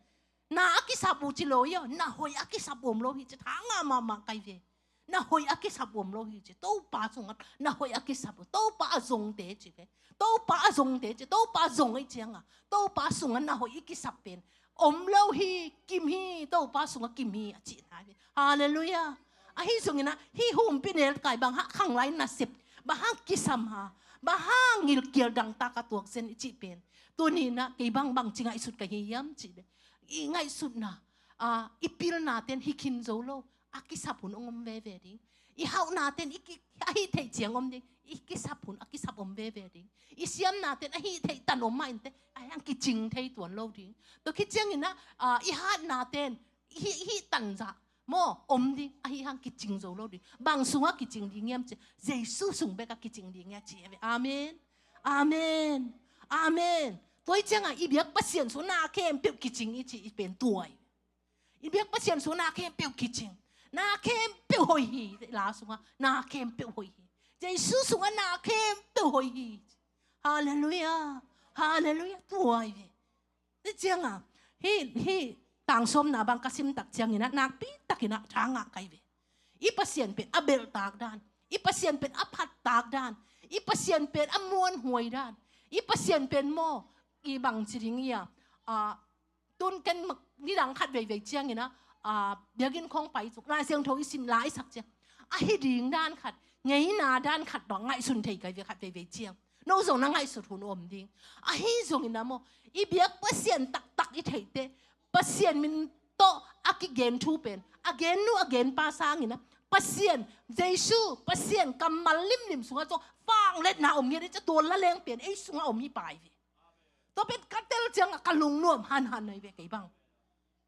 Na a kisap uh ci lo hi aw, na hoih a kisap om lo hi ci, tha ngah mahmah ka hi ve. Na hoih a kisap om lo hi ci, Topa sungah na hoih a kisap uh, Topa a zongte ci ve. Topa a zongte ci, Topa a zong ahi ciangah Topa sungah na hoih i kisap pen om lo hi, kim hi, Topa sungah kim hi a cihna hi ve. Halleluiah. Ahi zongin ah hih humpinelkai bang hang khanglai nasep, bang hang kisam ha, bang hang gilkial dangtak a tuak zen i cih pen. Tuni-in ah kei bang bangci ngaihsut ka hi hiam cih leh, i ngaihsutna, a, i pilnate'n hi khin zo lo, a kisap hun hong om veve ding. I hauhnate'n i ki, a hih theih ciang om ding, i kisap hun a kisap om veve ding. I siamnate'n a hih theih tan om mah inteh, a hang kicing thei tuan lo ding. Tua khit ciangin ah, a, i hatnate'n hih, hih tan zah maw om ding, a hih hang kicing zo lo ding. Bang sungah kicing ding hiam cih leh, Jesu sung bekah kicing ding hi a ci hi ve. Amen. Amen. Amen. Tua hi ciangah i biak Pasian sungah na khempeuh kicing i cih i pen tua hi. I biak Pasian sungah na khempeuh kicing. Na khempeuh hoih hi. La sungah na khempeuh hoih hi. Jesu sungah na khempeuh hoih hi. Halleluiah. Halleluiah. Tua hi ve. Tua ciangah hih, hih tang sawmna bang ka sim tak ciangin ah nakpi takin ah tha ngah ka hi ve. I Pasian pen a belhtak dan, i Pasian pen a phattak dan, i Pasian pen a muanhuai dan, i Pasian pen maw, i bangci ding hi a, a, tun ken nidang khat veivei ciangin ah, a, biakinn khawng pai zong Lai Siangtho i sim lai sak ciang, ahi ding dan khat, ngeina dan khat bang ngaihsun thei kai ve khat veivei ciang. No zong na ngaihsut hun om ding. Ahi zongin a maw, i biak Pasian taktak i theihte, Pasian min tawh a kigen thu pen, a gen nu a gen pa sangin a, Pasian, Jesu, Pasian kammal limlim sungah zong vangliatna om ngiat i cia, tua la leng pen ei sungah om hi pai ve. Tua pen ka tel ciangah ka lungnuam hanhan nai ve kei bang.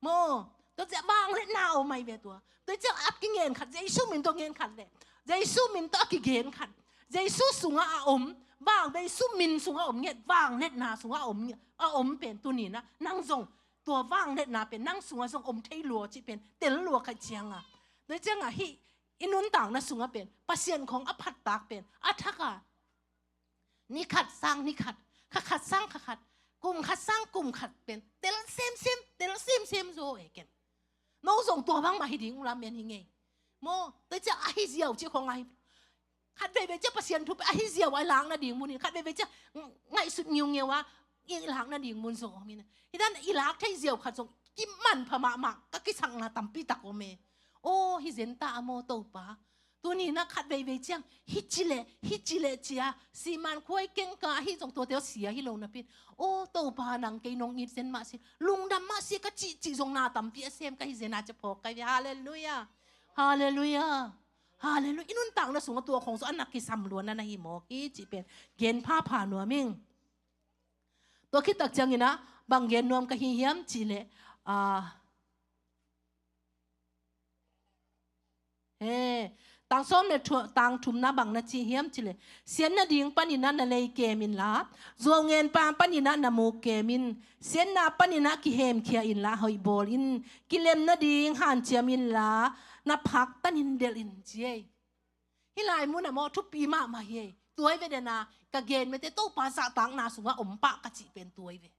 Maw, tua ciah vangliatna a om ai ve tua. Tua ciah a kingen khat, Jesu min tawh ngen khat le, Jesu min tawh a kigen khat, Jesu sungah a om, vang Jesu min sungah a om ngiat, vangliatna sungah a om, a om pen tuni-in a, nang zong tua vangliatna pen nang sungah zong om thei lua cih pen tel lua khat ciangah. Tua ciangah hih i nuntakna sungah pen Pasian khawng a phattak pen a thak a, ni khat sang ni khat, kha khat sang kha khat, kum khat sang kum khat pen tel semsem, tel semsem zaw e ken. No zong tua bangmah hi ding uh lamen hi ngei. Maw, tua ciah ahi ziau cih khawng ahi. Khat veivei ciah Pasian thu pen ahi ziau a i lak nading munin, khat veivei ciah ngaihsut ngiungiau a i lak nading mun zong om hi na. Hi dan i lak thei ziau khat zong kimanpha mahmah, ka kisakna tampi tak om e. Aw, hi zen ta a maw Topa. Tuni-in a khat veivei ciang, hi ci leh, hi ci leh ci a, siman khuai kengka ahi zong tuate aw sia hi lo napi-in, aw Topa nang kei nong it zen mah si, lungdam mah si ka cihcih zong na tampi a sem ka hi zen a cia phawk kai ve. Halleluiah. Halleluiah. Halleluiah. I nuntakna sungah tua khawng zong a na kisam lua na na hi mawk hi cih pen gen phapha nuam ing. Tua khittak ciangin a bang gen nuam ka hi hiam cih leh, a, He, tang sawm le thu-, tang thumna bang na ci hiam cih leh, sian nading panin a na lei kem inla, zuau ngen pa panin a na muk kem in, sianna panin a kihemkhia inla, hoih bawl in, kilem nading hanciam inla, na phak tanin delh in ci ei. Hih lai mun a maw thupi mahmah hi ei. Tua hi ve den a, ka gen mete Topa zahtakna sungah om pah ka cih pen tua hi ve.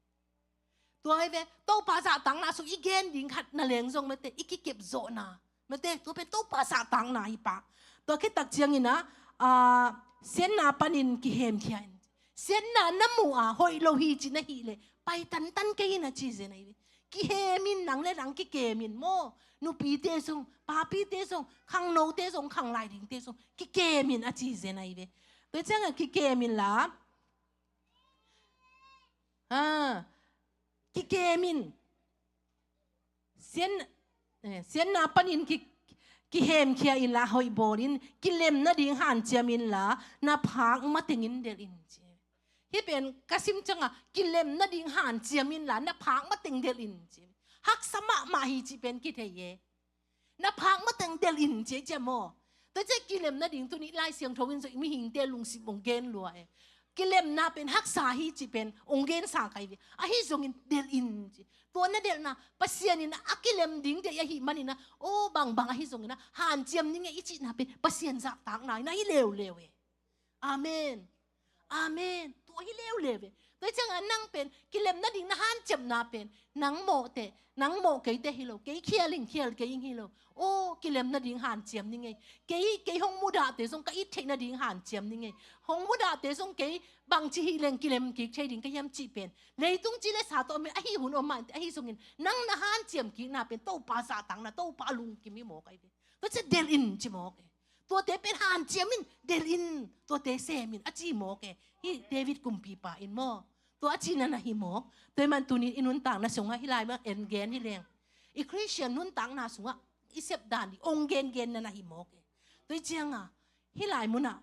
Tua hi ve, Topa zahtakna sung i gen ding khat na leng zong mete, i kikep zawhna. Mete, tua pen Topa zahtakna hi pah. Tua khittak ciangin a, a, sianna panin kihemkhia in. Sianna na muh a, hoih lo hi ci na hih leh, pai tantan kei in a ci zen ahi ve. Kihem in, nang le nang kikem in maw. Nupite zong, papite zong, khangnote zong, khanglai dingte zong, kikem in a ci zen ahi ve. Tua ciangah kikem inla, a, kikem in. Sian, eh, sianna panin ki, kihemkhia inla hoih bawl in, kilem nading hanciam inla, na phak matengin delh in ci. Hih pen ka sim ciangah, kilem nading hanciam inla, na phak mateng delh in ci. Haksa mahmah hi cih pen kithei e. Na phak mateng delh in ci ei cia maw. Tua ciah kilem nading tuni Lai Siangtho in zong mihingte lungsim ong gen lua e. Kilemna pen haksa hi cih pen ong gensa kai ve. Ahi zongin delh in ci. Tua na delhna Pasian in a kilem ding deih ahih manin a, aw bangbang ahi zongin a hanciam ning e i cihna pen Pasian zahtakna in a hi leuleu e. Amen. Amen. Tua hi leuleu e. Tua hi ciangah nang pen kilem nading na hanciamna pen nang mawh teh, nang mawh kei teh hi lo, kei khial in khial kei in hi lo. Aw, kilem nading hanciam ning ei. Kei, kei hong mudahte zong ka it theih nading hanciam ning ei. Hong mudahte zong kei bangci hi leng kilem kik thei ding ka hiam cih pen leitung ci le sa tawh om in ahi hun om mah in teh, ahi zongin nang na hanciam kikna pen Topa zahtakna, Topa lungkim hi mawk ahi ve. Tua ciah delh in ci mawk e. Tuate pen hanciam in, delh in, tuate sem in a ci mawk e. Hih David kumpipa in maw. Tua a cihna na hi mawk. Tua hi man tuni i nuntakna sungah hih lai mah en gen hi leng, i Khristian nuntakna sungah i sepdan ding ong gengenna na hi mawk e. Tua hi ciangah hih lai munah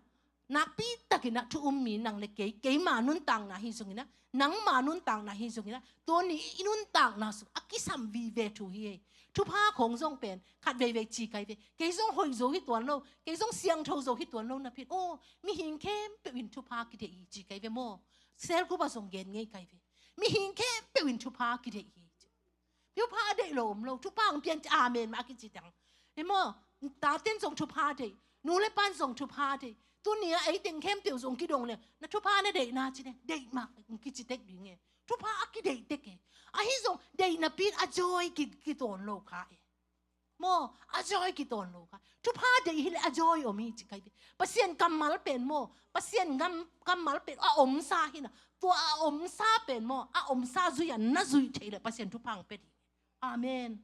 nakpi takin a thu um mi nang le kei, keima nuntakna hi zongin a, nangma nuntakna hi zongin a, tuni i nuntakna sung a kisam vive thu hi ei. Thupha khong zong pen khat veivei ci kai ve. Kei zong hoih zo hi tuan lo, kei zong siangtho zo hi tuan lo napi-in, aw, mihing khempeuh in thupha kideih hi ci kai ve maw. Cell group ah zong gen ngei kai ve. Mihing khempeuh in thupha kideih hi. Thupha a deih lo om lo. Thupha hong pian ci amen mah a kici teng. Hi maw, taten zong thupha deih, nu le pan zong thupha deih. Tuni a ei teng khempeuh zong kidong le, na thupha na deihna ci ne, deih mah hong kici tek ding e. Thupha a kideih tek e. Ahi zong deih napi-in a joy ki, kitawn lo kha e. Maw, a joy kitawn lo kha. Thupha deih hi le a joy om hi ci kai ve. Pasian kammal pen maw, Pasian ngam, kammal pen a omsa hi na. Tua a omsa pen maw, a omsa zui a na zuih thei le Pasian thupha hong pia ding. Amen.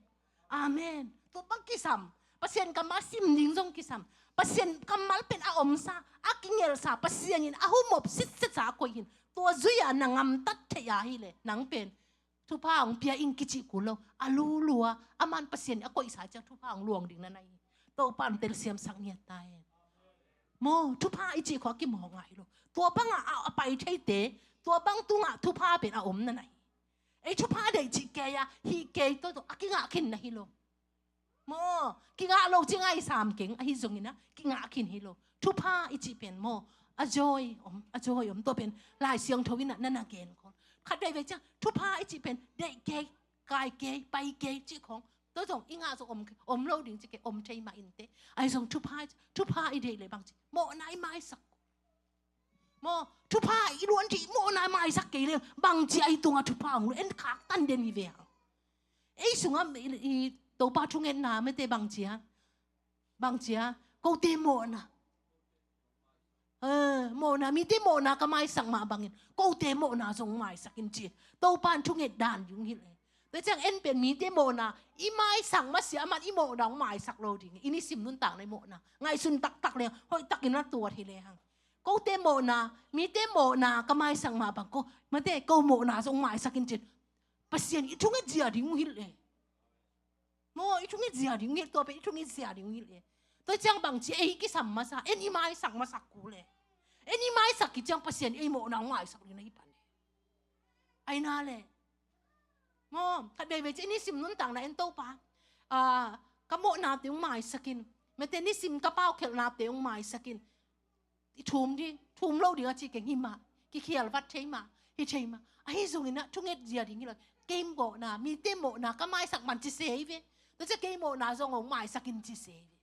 Amen. Tua bang kisam. Pasian kammal sim ding zong kisam. Pasian kammal pen a omsa, a kingelsa, Pasian in a humop sitsetsa a koih hi in. Tua zui-a na ngamtat theih a hileh nang pen thupha hong pia ing kicih kul lo. A lulua, aman Pasian in a koihsa ciang thupha hong luang ding na na hi. Topa'n telsiamsak ngiat ta hen. Maw, thupha i cih khawng a kimawk ngai lo. Tua bangah a, a pai theite, tua bang tungah thupha pen a om na na hi. Ei thupha deih cih kei a, hih kei tawh tawh a kingah khin na hi lo. Maw, kingah lo ci ngai sam keng, ahi zongin ah kingah khin hi lo. Thupha i cih pen maw, a joy om, a joy om. Tua pen Lai Siangtho in ah na na gen khol. Khat veivei ciang thupha i cih pen deih kei, kai kei, pai kei cih khawng. Tua zong i ngah zong om, om lo ding ci kei, om thei mah inteh. Ahi zong thupha, thupha i deih leh bang ci, mawhna i maisak. Maw, thupha i luan dih, mawhna maisak kei leh bang ci a i tungah thupha hong luan, en khaktan den hi ve hang. Ei sungah i, i Topa thungetna mete bang ci a, bang ci a, kote mawhna. Eh, mawhna, mite mawhna ka maisak mah bangin kote mawhna zong maisak in ci. Topa'n thunget dan ding hong hilh e. Tua ciang en pen mite mawhna i maisak masiah aman i mawhna hong maisak lo ding. I nisim nuntakna i mawhna ngaihsun taktak leng hoihtakin a tuat hi lehang. Kote mawhna, mite mawhna ka maisak mah bang ko, mate, ko mawhna zong maisak in cin. Pasian i thunget zia ding hong hilh e. Maw, i thunget zia ding hong hilh, tua pen i thunget zia ding hong hilh e. Tua ciang bang ci, ei kisam masa, en i maisak masak kul e. En i maisak kiciang Pasian ei mawhna hong maisak ding na hi pan e. Ai na le. Maw, khat veivei ci, i nisim nuntakna en Topa. Ah, ka mawhnate hong maisak in. Mate, nisim ka paukhialhnate hong maisak in. I thum ding, thum lo ding a ci keng hi mah. Kikhial vat thei mah, hi thei mah. Ahi zongin ah thunget zia ding hi lo. Kei mawhna, mite mawhna ka maisak man ci se hi ve. Tua ciang kei mawhna zong hong maisak in ci se hi ve.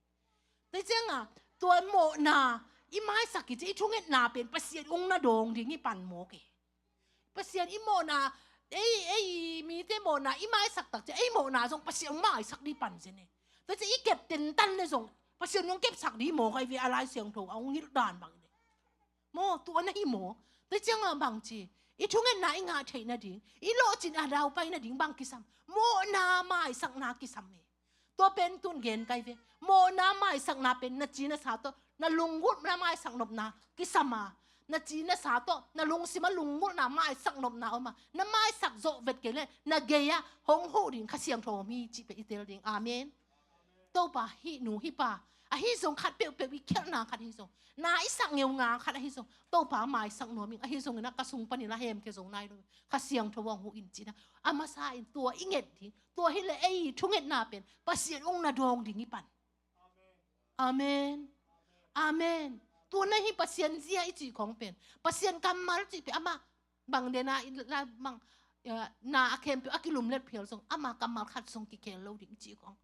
Tua ciang a, tua mawhna i maisak kici, i thungetna pen Pasian hong na dawng ding hi pan mawk e. Pasian i mawhna, ei, ei, mite mawhna i maisak tak ciang ei mawhna zong Pasian hong maisak ding pan zen e. Tua ciang i kep tentan le zong Pasian hong kepsak ding mawk ahi ve, a Lai Siangtho a hong hilh dan bangin e. Maw, tua na hi maw? Tua ciang a bang ci, i thungetna i ngah theih nading, i lawhcin a daupai nading bang kisam? Mawhna maisakna kisam e. Tua pen tun gen kai ve. Mawhna maisakna pen na ci na sa tawh na lunggulhna maisak nopna kisam a, na ci na sa tawh na lungsim a lunggulhna maisak nopna om a, na maisak zawh vet kei leh na gei-ah hong huh ding Kha Siangtho om hi cih pen i tel ding. Amen. Topa, hih nu hih pa, ahi zong khat peuhpeuh i khialhna khat hi zong, na i sak ngeungau khat ahi zong, Topa maisak nuam ing, ahi zongin ah ka sung panin a hemkhia zo nai lo, Kha Siangtho hong huh in cih na. A masa in tua i nget ding, tua hileh ei thungetna pen Pasian hong na dawng ding hi pan. Amen. Amen. Tua na hi Pasian zia i cih khawng pen, Pasian kammal cih pen amah bang dena i la bang, eh, na a khempeuh a kilumlet phial zong ama kammal khat zong kikhel lo ding i cih khawng.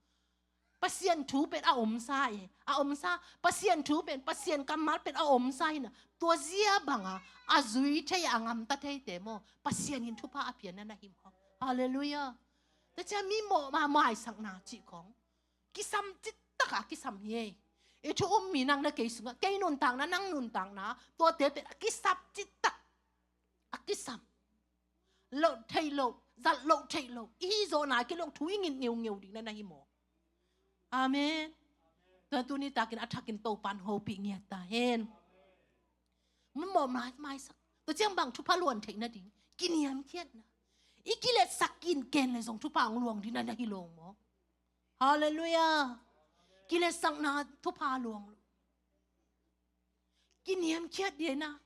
Pasian thu pen a omsa e, a omsa, Pasian thu pen, Pasian kammal pen a omsa hi na. Tua zia banga a zui thei a ngamta theite maw, Pasian in thupha a pianna na hi maw? Halleluiah. Tua ciang mi mawh ma maisakna cih khawng kisam cittaka kisam hi e. I thu um mi nang le kei sungah, kei nuntakna, nang nuntakna, tuate pen a kisap cittak, a kisam. Loh theih loh, zat loh theih loh, i hi zawhna kilong thu i ngin ngeungeu ding na na hi maw? Amen. Tua tuni takin a thakin Topan hopih ngiat ta hen. Mun mawh mai, maisak. Tua ciang bang thupha luan theih nading, kiniamkhiatna. I kiletsak kin ken le zong thupha hong luang ding na na hi lo maw? Halleluiah. Kiletsakna thupha luang lo. Kiniamkhiat dih na.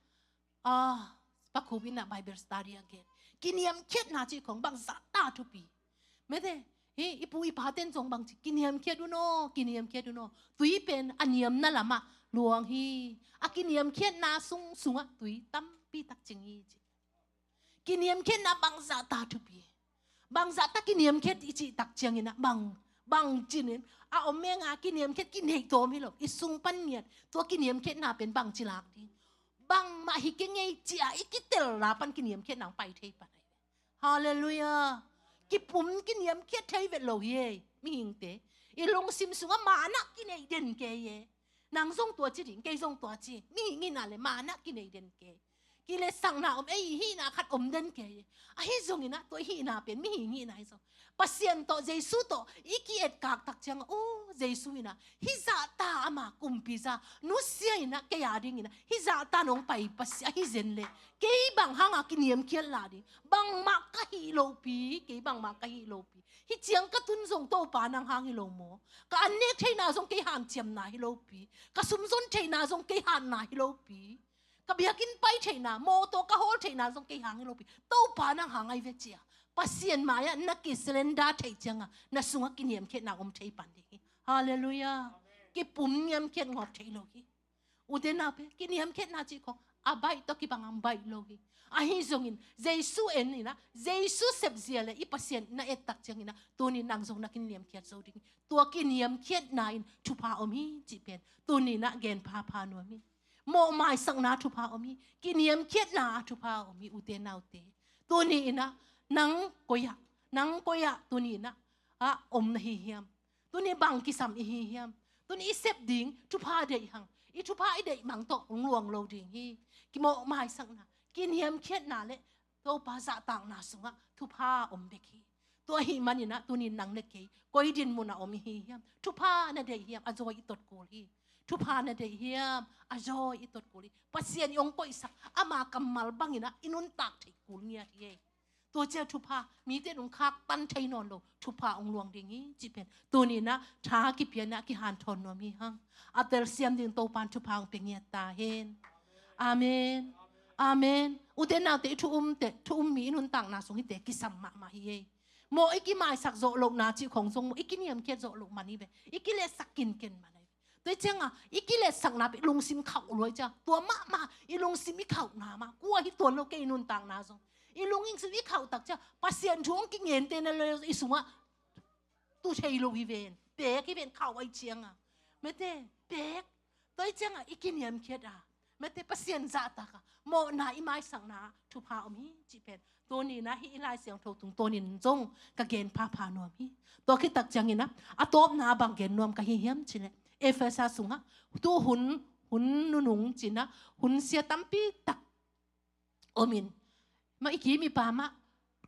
Ah, Pa Khup in ah Bible study a gen. Kiniamkhiatna cih khawng bangzah ta thupi. Mete, hi, i pu i pa ten zong bang ci, kiniamkhiat un aw, kiniamkhiat un aw. Tui pen a niamna lamah luang hi. A kiniamkhiatna sung, sungah tui tampi tak cing hi ci. Kiniamkhiatna bangzah ta thupi. Bangzah ta kiniamkhiat i cih tak ciangin ah bang, bang cinin a om menga kiniamkhiat kineih tawm hi lo. I sung pan ngiat, tua kiniamkhiatna pen bang ci lak ding. Bangmah hi kei ngei ci-a i kitelna pan kiniamkhiatna hong pai thei pan ahi ve. Halleluiah. Kipum kiniamkhiat thei vet lo hi ei, mihingte. I lungsim sungah maanah kineih den kei e. Nang zong tua ci ding, kei zong tua ci. Mihing in ah le maanah kineih den kei. Kiletsakna om, ei, hihna khat om den kei. Ahi zongin ah, tua hihna pen mihing hihna hi zong, Pasian tawh, Jesu tawh i ki-etkak tak ciangah, o, Jesu in ah hih zahta ama kumpi za nusia in ah, kei a dingin ah hih zahta nong pai Pasian ahi zen leh, kei bang hanga kiniamkhiat la ding, bangmah ka hih lopi, kei bangmah ka hih lopi. Hih ciang ka tun zong Topa nang hang hi lo maw? Ka annek theihna zong kei hanciamna hi lopi, ka sumzon theihna zong kei hatna hi lopi, ka biakinn pai theihna, mawtaw ka hawl theihna zong kei hang hi lopi, Topa nang hang ahi ve, ci-a Pasian mai-ah na kisurrender theih ciangah, na sungah kiniamkhiatna om thei pan ding hi. Halleluiah. Kipum niamkhiat ngawp thei lo hi. Ute naute, kiniamkhiatna cih khong a baih tawh kibang hang baih lo hi. Ahi zongin Jesu en in ah, Jesu sepzia le i Pasian na et tak ciangin ah, tuni nang zong na kiniamkhiat zo ding hi. Tua kiniamkhiatna in thupha om hi cih pen tuni in ah gen phapha nuam hi. Mawh maisakna thupha om hi. Kiniamkhiatna thupha om hi, ute naute. Tuni in ah nang koi-ah, nang koi-ah tuni in ah, ah, om na hi hiam? Tuni bang kisam i hi hiam? Tuni i sep ding thupha deih hang. I thupha i deih mang tawh hong luang lo ding hi. Kimawh maisakna, kiniamkhiatna le Topa zahtakna sungah thupha om bek hi. Tua ahih manin ah tuni nang le kei koi dinmun ah om i hi hiam? Thupha na deih hiam? A zawi i tot kul hi. Thupha na deih hiam? A zawi i tot kul hi. Pasian i hong koihsak, ama kammal bangin ah i nuntak theih kul ngiat hi ei. Tua ciang thupha, mite in hong khaktan thei nawn lo thupha hong luang ding hi cih pen tuni in ah tha kipia in ah kihanthawn nuam hi hang. A telsiam ding Topa in thupha hong pia ngiat ta hen. Amen. Amen. Ute naute, i thu um teh, thu um mi i nuntakna sung hihte kisam mahmah hi ei. Mawh i kimaisak zawh lohna cih khong zong mawh i kiniamkhiat zawh loh man hi ve. I kiletsak kinken man hi ve. Tua hi ciangah i kiletsakna pen lungsim khauh lua hi ciang, tua mahmah i lungsim i khauhna mah, kua hi tuan lo kei i nuntakna zong. I lungsim i khauh tak ciang Pasian thu hong kingente na le i sungah tu thei lo hi ven. Pek hi ven, khauh ahi ciangah. Mete, pek. Tua hi ciangah i kiniamkhiat a, mete, Pasian zahtak a, mawhna i maisakna thupha om hi cih pen tuni in ah hih i Lai Siangtho tungtawnin zong ka gen phapha nuam hi. Tua khit tak ciangin ah a tawpna bang gen nuam ka hi hiam cih leh, Efesa sungah tu hun, hun nunung ci-in ah hun sia tampi tak om in, mah i kim i pam ah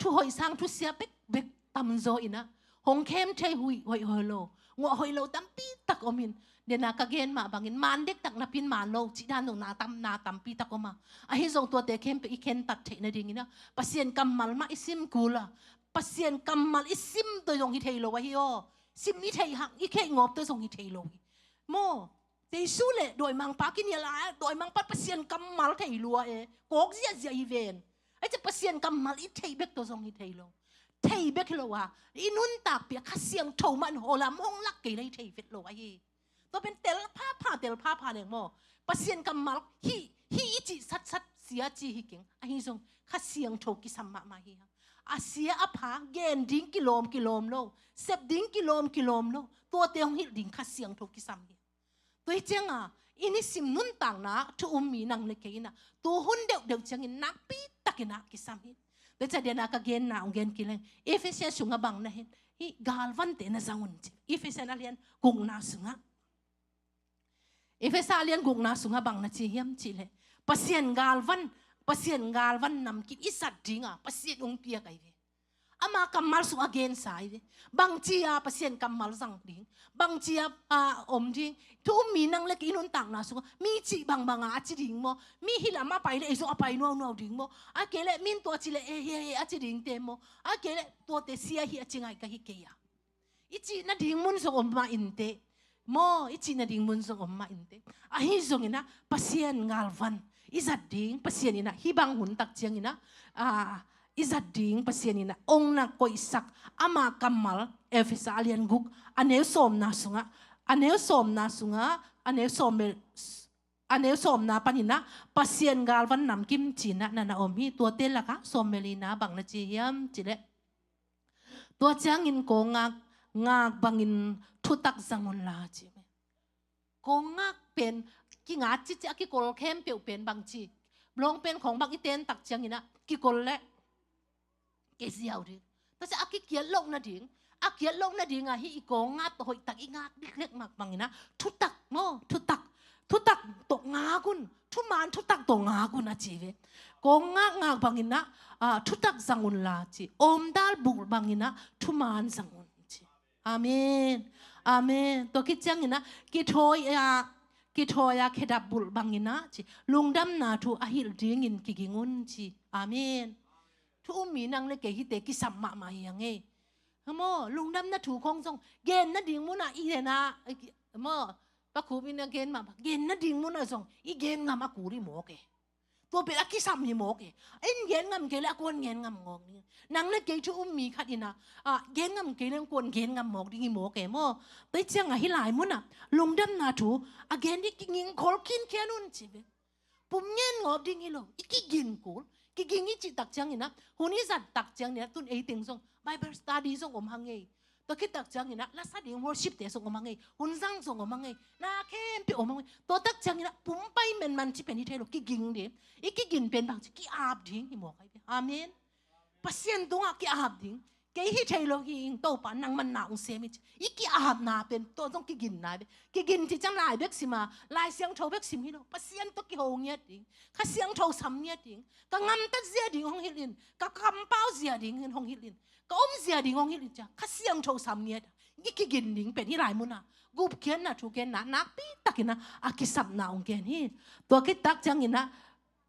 thu hoih sang thusia bekbek tamzaw in ah, hong khem thei hoih, hoih, hoih lo, ngawh hoih lo tampi tak om in, dena ka gen mah bangin man dektak napi in man lo cih dan zong na tam, na tampi tak om a. Ahi zong tuate khempeuh i khentat theih nadingin ah Pasian kammal mah i sim kul a, Pasian kammal i sim tawh zong hi thei lo ahi aw. Sim i theih hang, i kheih ngawp tawh zong hi thei lo hi. Maw, Jesu le dawimangpa kinial a, dawimangpa Pasian kammal thei lua e, kawk ziahziah hi ven. Ahi ciang Pasian kammal i theih bek tawh zong hi thei lo. Thei bek hi lo a, i nuntakpih ah Kha Siangtho mah in hawlam hong lak kei leh hi thei vet lo ahi. Tua pen tel phapha, tel phapha leng maw. Pasian kammal hih, hih i cih satsat sia ci hi keng. Ahi zong Kha Siangtho kisam mahmah hi hang. A sia a pha, gen ding kilawm, kilawm lo, sep ding kilawm, kilawm lo, tuate hong hilh ding Kha Siangtho kisam hi. Tua hi ciangah i nisim nuntakna thu um mi nang le kei in ah tu hun deuhdeuh ciangin nakpi takin ah kisam hi. Tua hi ciang dena ka genna hong gen kik leng, Efesa sungah bang na hi, hih galvante na zang un ci. Efesa a lian gukna sungah, Efesa a lian gukna sungah bang na ci hiam cih leh, Pasian galvan, Pasian galvan namkim i zat ding a Pasian hong piak ahi ve. Ama kammal sungah gensa hi ve. Bangci a Pasian kammal zang ding, bangci a, a, om ding. Thu um mi nang le kei i nuntakna sungah mi cih bangbang a a ci ding maw? Mi hih lam a pai leh ei zong a pai nuaunuau ding maw? A kei leh min tua ci leh e, he, he, a ci dingte maw? A kei leh tuate sia hi a ci ngai ka hi kei a. I cih nading mun zong om mah inteh. Maw, i cih nading mun zong om mah inteh. Ahi zongin ah Pasian galvan i zat ding, Pasian in ah hih bang hun tak ciangin ah, a, i zat ding Pasian in ah hong na koihsak ama kammal, Efesa a lian guk, a neu sawmna sungah, a neu sawmna sungah, a neu sawm bel, a neu sawmna panin ah Pasian galvan namkim ci-in ah na na om hi. Tuate lakah sawm bel lina bang na ci hiam cih leh, tua ciangin kawngak, ngak bangin thutak zang unla ci. Kawngak pen kingat cici a kikol khempeuh pen bangci, blong pen khawng bang i ten tak ciangin ah kikol leh kiziau ding. Tua ciang a kikiat loh nading, a kiat loh nading a hih i kawngak tawh hoihtak i ngak diklek mah bangin ah thutak maw, thutak, thutak tawh ngak un, thuman thutak tawh ngak un a ci ve. Kong ngakngak bangin ah, ah, thutak zang unla ci. Omdal bulh bangin ah thuman zang un ci. Amen. Amen. Tua khit ciangin ah kithawi a, kithawi a khedap bulh bangin ah ci. Lungdamna thu a hilh dingin kiging un ci. Amen. Thu um mi nang le kei hite kisam mahmah hi a ngei. Maw, lungdamna thu khong zong gen nading munah i gen a, maw, Pa Khup in a gen mah, gen nading munah zong i gen ngam a kul hi mawk e. Tua pen a kisam hi mawk e. In gen ngam kei le a kuan gen ngam ngawk ding. Nang le kei thu um mi khat in ah, ah, gen ngam kei le a kuan gen ngam mawk ding hi mawk e maw. Tua ciangah hih lai munah lungdamna thu a gen ding kinging khol khinkhian un ci ve. Pum ngen ngawp ding hi lo, i kigin kul. Kiging i cih tak ciangin ah, hun i zat tak ciangin ah, tun ei teng zong Bible study zong om hang ei. Tua khit tak ciangin ah, lasa ding worship te zong om hang ei. Hun zang zong om hang ei. Na khempeuh om hang ei. Tua tak ciangin ah, pum pai menman ci pen hi thei lo, kiging ding. I kigin pen bang ci ki-ap ding hi mawk ai ve. Amen. Pasian tungah ki-ap ding. Kei hi thei lo hi ing, Topa nangman na ung sem hi ci. I ki-apna pen tua zong kiginna ve. Kigin ci ciang lai bek sim a, Lai Siangtho bek sim hi lo. Pasian tawh kiho ngiat ding. Kha Siangtho sam ngiat ding. Ka ngamtat zia ding hong hilh in. Ka kampau zia ding hong hilh in. Ka om zia ding hong hilh in ciang Kha Siangtho sam ngiat. I kigin ding pen hih lai munah gupkhiatna thu genna nakpi takin ah a kisapna hong gen hi. Tua khit tak ciangin ah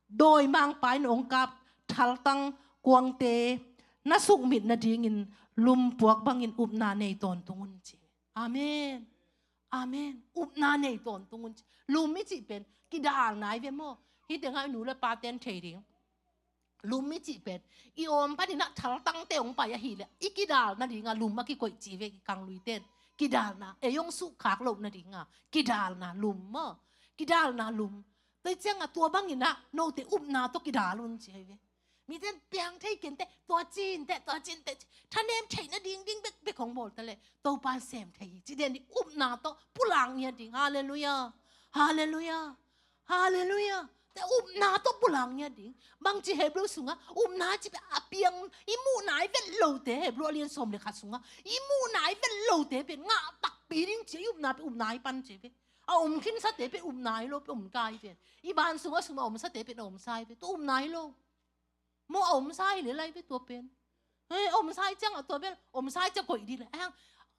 dawimangpa in hong kap thaltang kuangte na sukmit nadingin lumpuak bangin upna nei tawntung un ci. Amen. Amen. Upna nei tawntung un ci. Lum i cih pen kidalna hi ve maw. Hih tengah i nu le pa ten thei ding. Lum i cih pen i awm panin ah thaltangte hong pai ahih leh i kidal nadingah lum a kikoih ci ve i kanglui ten. Kidalna, ei hong suhkhak loh nadingah kidalna lum maw. Kidalna lum. Tua ciangah tua bangin ah note upna tawh kidal un ci hi ve. Miten piang thei kei inteh, tua ci inteh, tua ci inteh ci. Thanem theih nading ding bekbek hong bawl ta leh Topa in sem thei hi ci den ding, upna tawh pulak ngiat ding. Halleluiah. Halleluiah. Halleluiah. Te upna tawh pulak ngiat ding. Bangci Hebrew sungah upna ci pen a piang, i muh nai vet lote, Hebrew a lian sawm le khat sungah i muh nai vet lote pen ngah takpi ding ci, i upna pen upna hi pan ci ve. A om khinsate pen upna hi lo, pen om kai pen. I ban sungah sum a omsate pen a omsa hi pen. Tua upna hi lo. Maw, a omsa hi le lai ve tua pen. Eh, a omsa hi ciangah tua bel, a omsa hi ciang koih ding le. Ahang,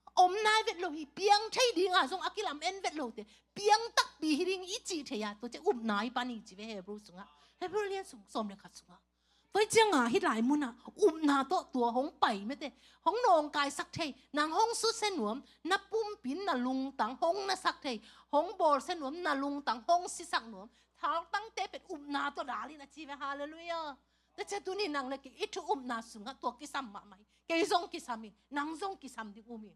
a om nai vet lo hi, piang thei dingah zong a kilam en vet lote. Piang takpi hi ding i cih thei a, tua ciang upna hi pan hi ci ve Hebrew sungah. Hebrew lian sung, sawm le khat sungah. Tua ciangah hih lai munah upna tawh tua hong pai mete. Hong nawngkaisak thei, nang hong susia nuam, na pumpi in na lungtang hong nasak thei, hong bawlsia nuam, na lungtang hong sisak nuam. Thaltangte pen upna tawh dal in a ci ve, halleluiah. Tua ciang tuni nang le kei i thu upna sungah tua kisam mahmah hi. Kei zong kisam hi, nang zong kisam ding um hi.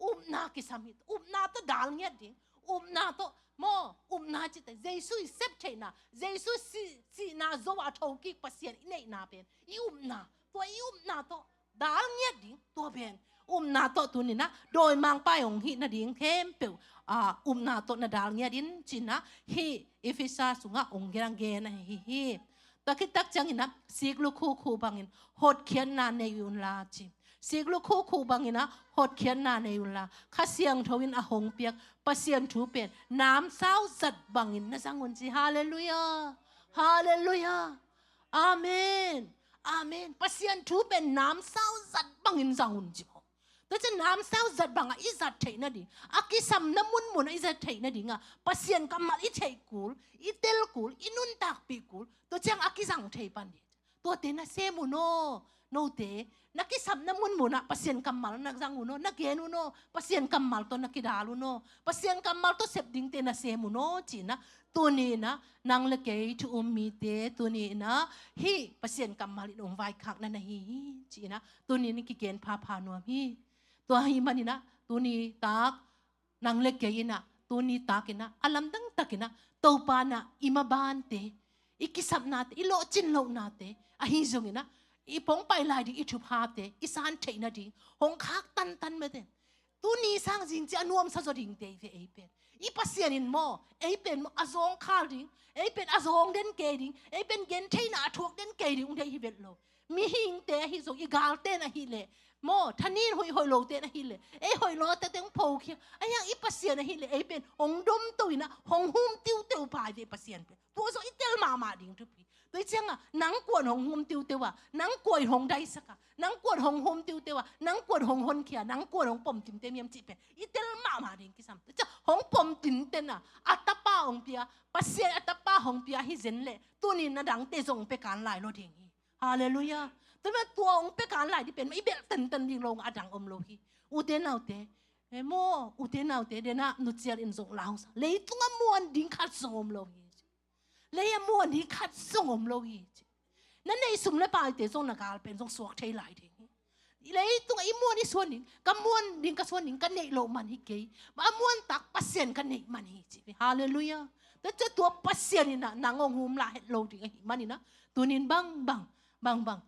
Upna kisam hi, upna tawh dal ngiat ding. Upna tawh, maw, upna cite, Jesu i sep theihna, Jesu si, sihna zo a thokik Pasian i neihna pen i upna, tua i upna tawh dal ngiat ding, tua pen upna tawh tuni-in ah dawimangpa i hong hih nading khempeuh, ah, upna tawh na dal ngiat in ci-in ah hih Efesa sungah hong gen, gen ahi hi. Tua khit tak ciangin ah sik lukhukhu bangin hotkhiatna nei unla ci. Sik lukhukhu bangin ah hotkhiatna nei unla, Kha Siangtho in a hong piak Pasian thu pen namsau zat bangin na zang un ci. Halleluiah. Halleluiah. Amen. Amen. Pasian thu pen namsau zat bangin zang un ci maw. Tua ciang namsau zat bangah i zat theih nading, a kisamna munmunah i zat theih nadingah Pasian kammal i theih kul, i tel kul, i nuntakpih kul, tua ciang a kizang thei pan ding. Tuate na sem un aw, note, na kisamna munmunah Pasian kammal na zang un aw, na gen un aw, Pasian kammal tawh na kidal un aw, Pasian kammal tawh sep dingte na sem un aw, ci-in ah, tuni-in ah, nang le kei thu um mite, tuni-in ah, hih Pasian kammal in hong vaikhakna na hi hi, ci-in ah, tuni-in kigen phapha nuam hi. Tua ahih manin ah, tuni tak, nang le kei in ah, tuni takin ah, a lamdang takin ah, Topa in ah, i mabante, i kisapnate, i lawhcin lohnate, ahi zongin ah, i pongpai lai ding i thuphate, i san theih nading hong khak tantan mate. Tuni sang zing ciang a nuamsa zaw dingte hi ve ei pen. I Pasian in maw, ei pen maw, a zawngkhal ding, ei pen a zawng den kei ding, ei pen gentheihna a thuak den kei ding hong deih hi vet lo. Mihingte ahi zong, i galte in ahih leh maw, thanin hoih hoih lote in ahih leh, ei hoih lote teng phokhia. Ahi hang i Pasian ahih leh ei pen hong domto in ah, hong hum tiuteu pai ve Pasian pen. Tua zong i tel mahmah ding thupi. Tua ciangah nang kuan hong hum tiuteu a, nang kuan hong daisak a, nang kuan hong hum tiuteu a, nang kuan hong honkhia, nang kuan hong pom timte miam cih pen i tel mahmah ding kisam. Tua ciang hong pom tinten a, a tapa hong pia, Pasian a tapa hong pia hi zen leh tunin a dangte zong hong pekan lai lo ding hi. Halleluiah. Tua mah tua hong pekan lai ding pen mah i belh tenten ding lo ngah a dang om lo hi. Ute naute, e maw, ute naute, denah nucial in zong lausa, leitungah muan ding khat zong om lo hi. Lei a muan hi khat zong om lo hi ci. Na neih sum le paite zong na gal pen zong suak thei lai ding hi. Leitungah i muan i suan ding, ka muan ding ka suan ding ka neih loh man hi kei. A muan tak Pasian ka neih man hi ci. Halleluiah. Tua ciang tua Pasian inah nang hong humlah het lo ding ahih man inah tunin bangbang, bangbang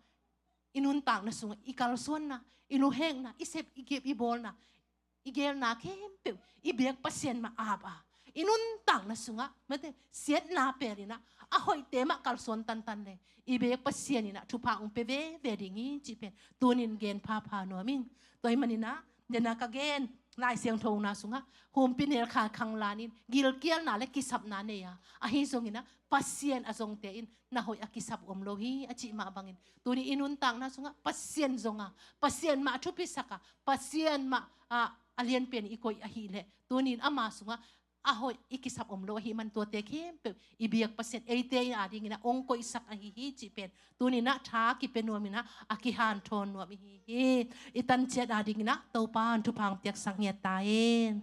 i nuntakna sungah i kalsuanna, i luhekna, i sep i kep i bawlna, i gelna khempeuh i biak Pasian mah ap a, i nuntakna sungah mate siatna pelinah a hoihte mah kalsuan tantan le i biak Pasian inah thupha hong pia veve ding hi cih pen tunin gen phapha nuam ing. Tua ahih maninah dena ka gen Lai Siangtho na sungah humpi nelkha khanglan in gilkialna le kisapna nei a, ahi zonginah Pasian a zongte in na hoih a kisap om lo hi a cih mah bangin tuni i nuntakna sungah Pasian zong a, Pasian mah a thupisak a, Pasian mah a, a lianpen i koih ahih leh tunin ama sungah a hoih i kisap om lo ahih man tuate khempeuh i biak Pasian eite in a dingin a hong koihsak ahi hi cih pen tuninah tha kipia nuaminah a kihanthawn nuam ihi hi. I tanciat a dinginah Topa in thupha hong piaksak ngiat ta in.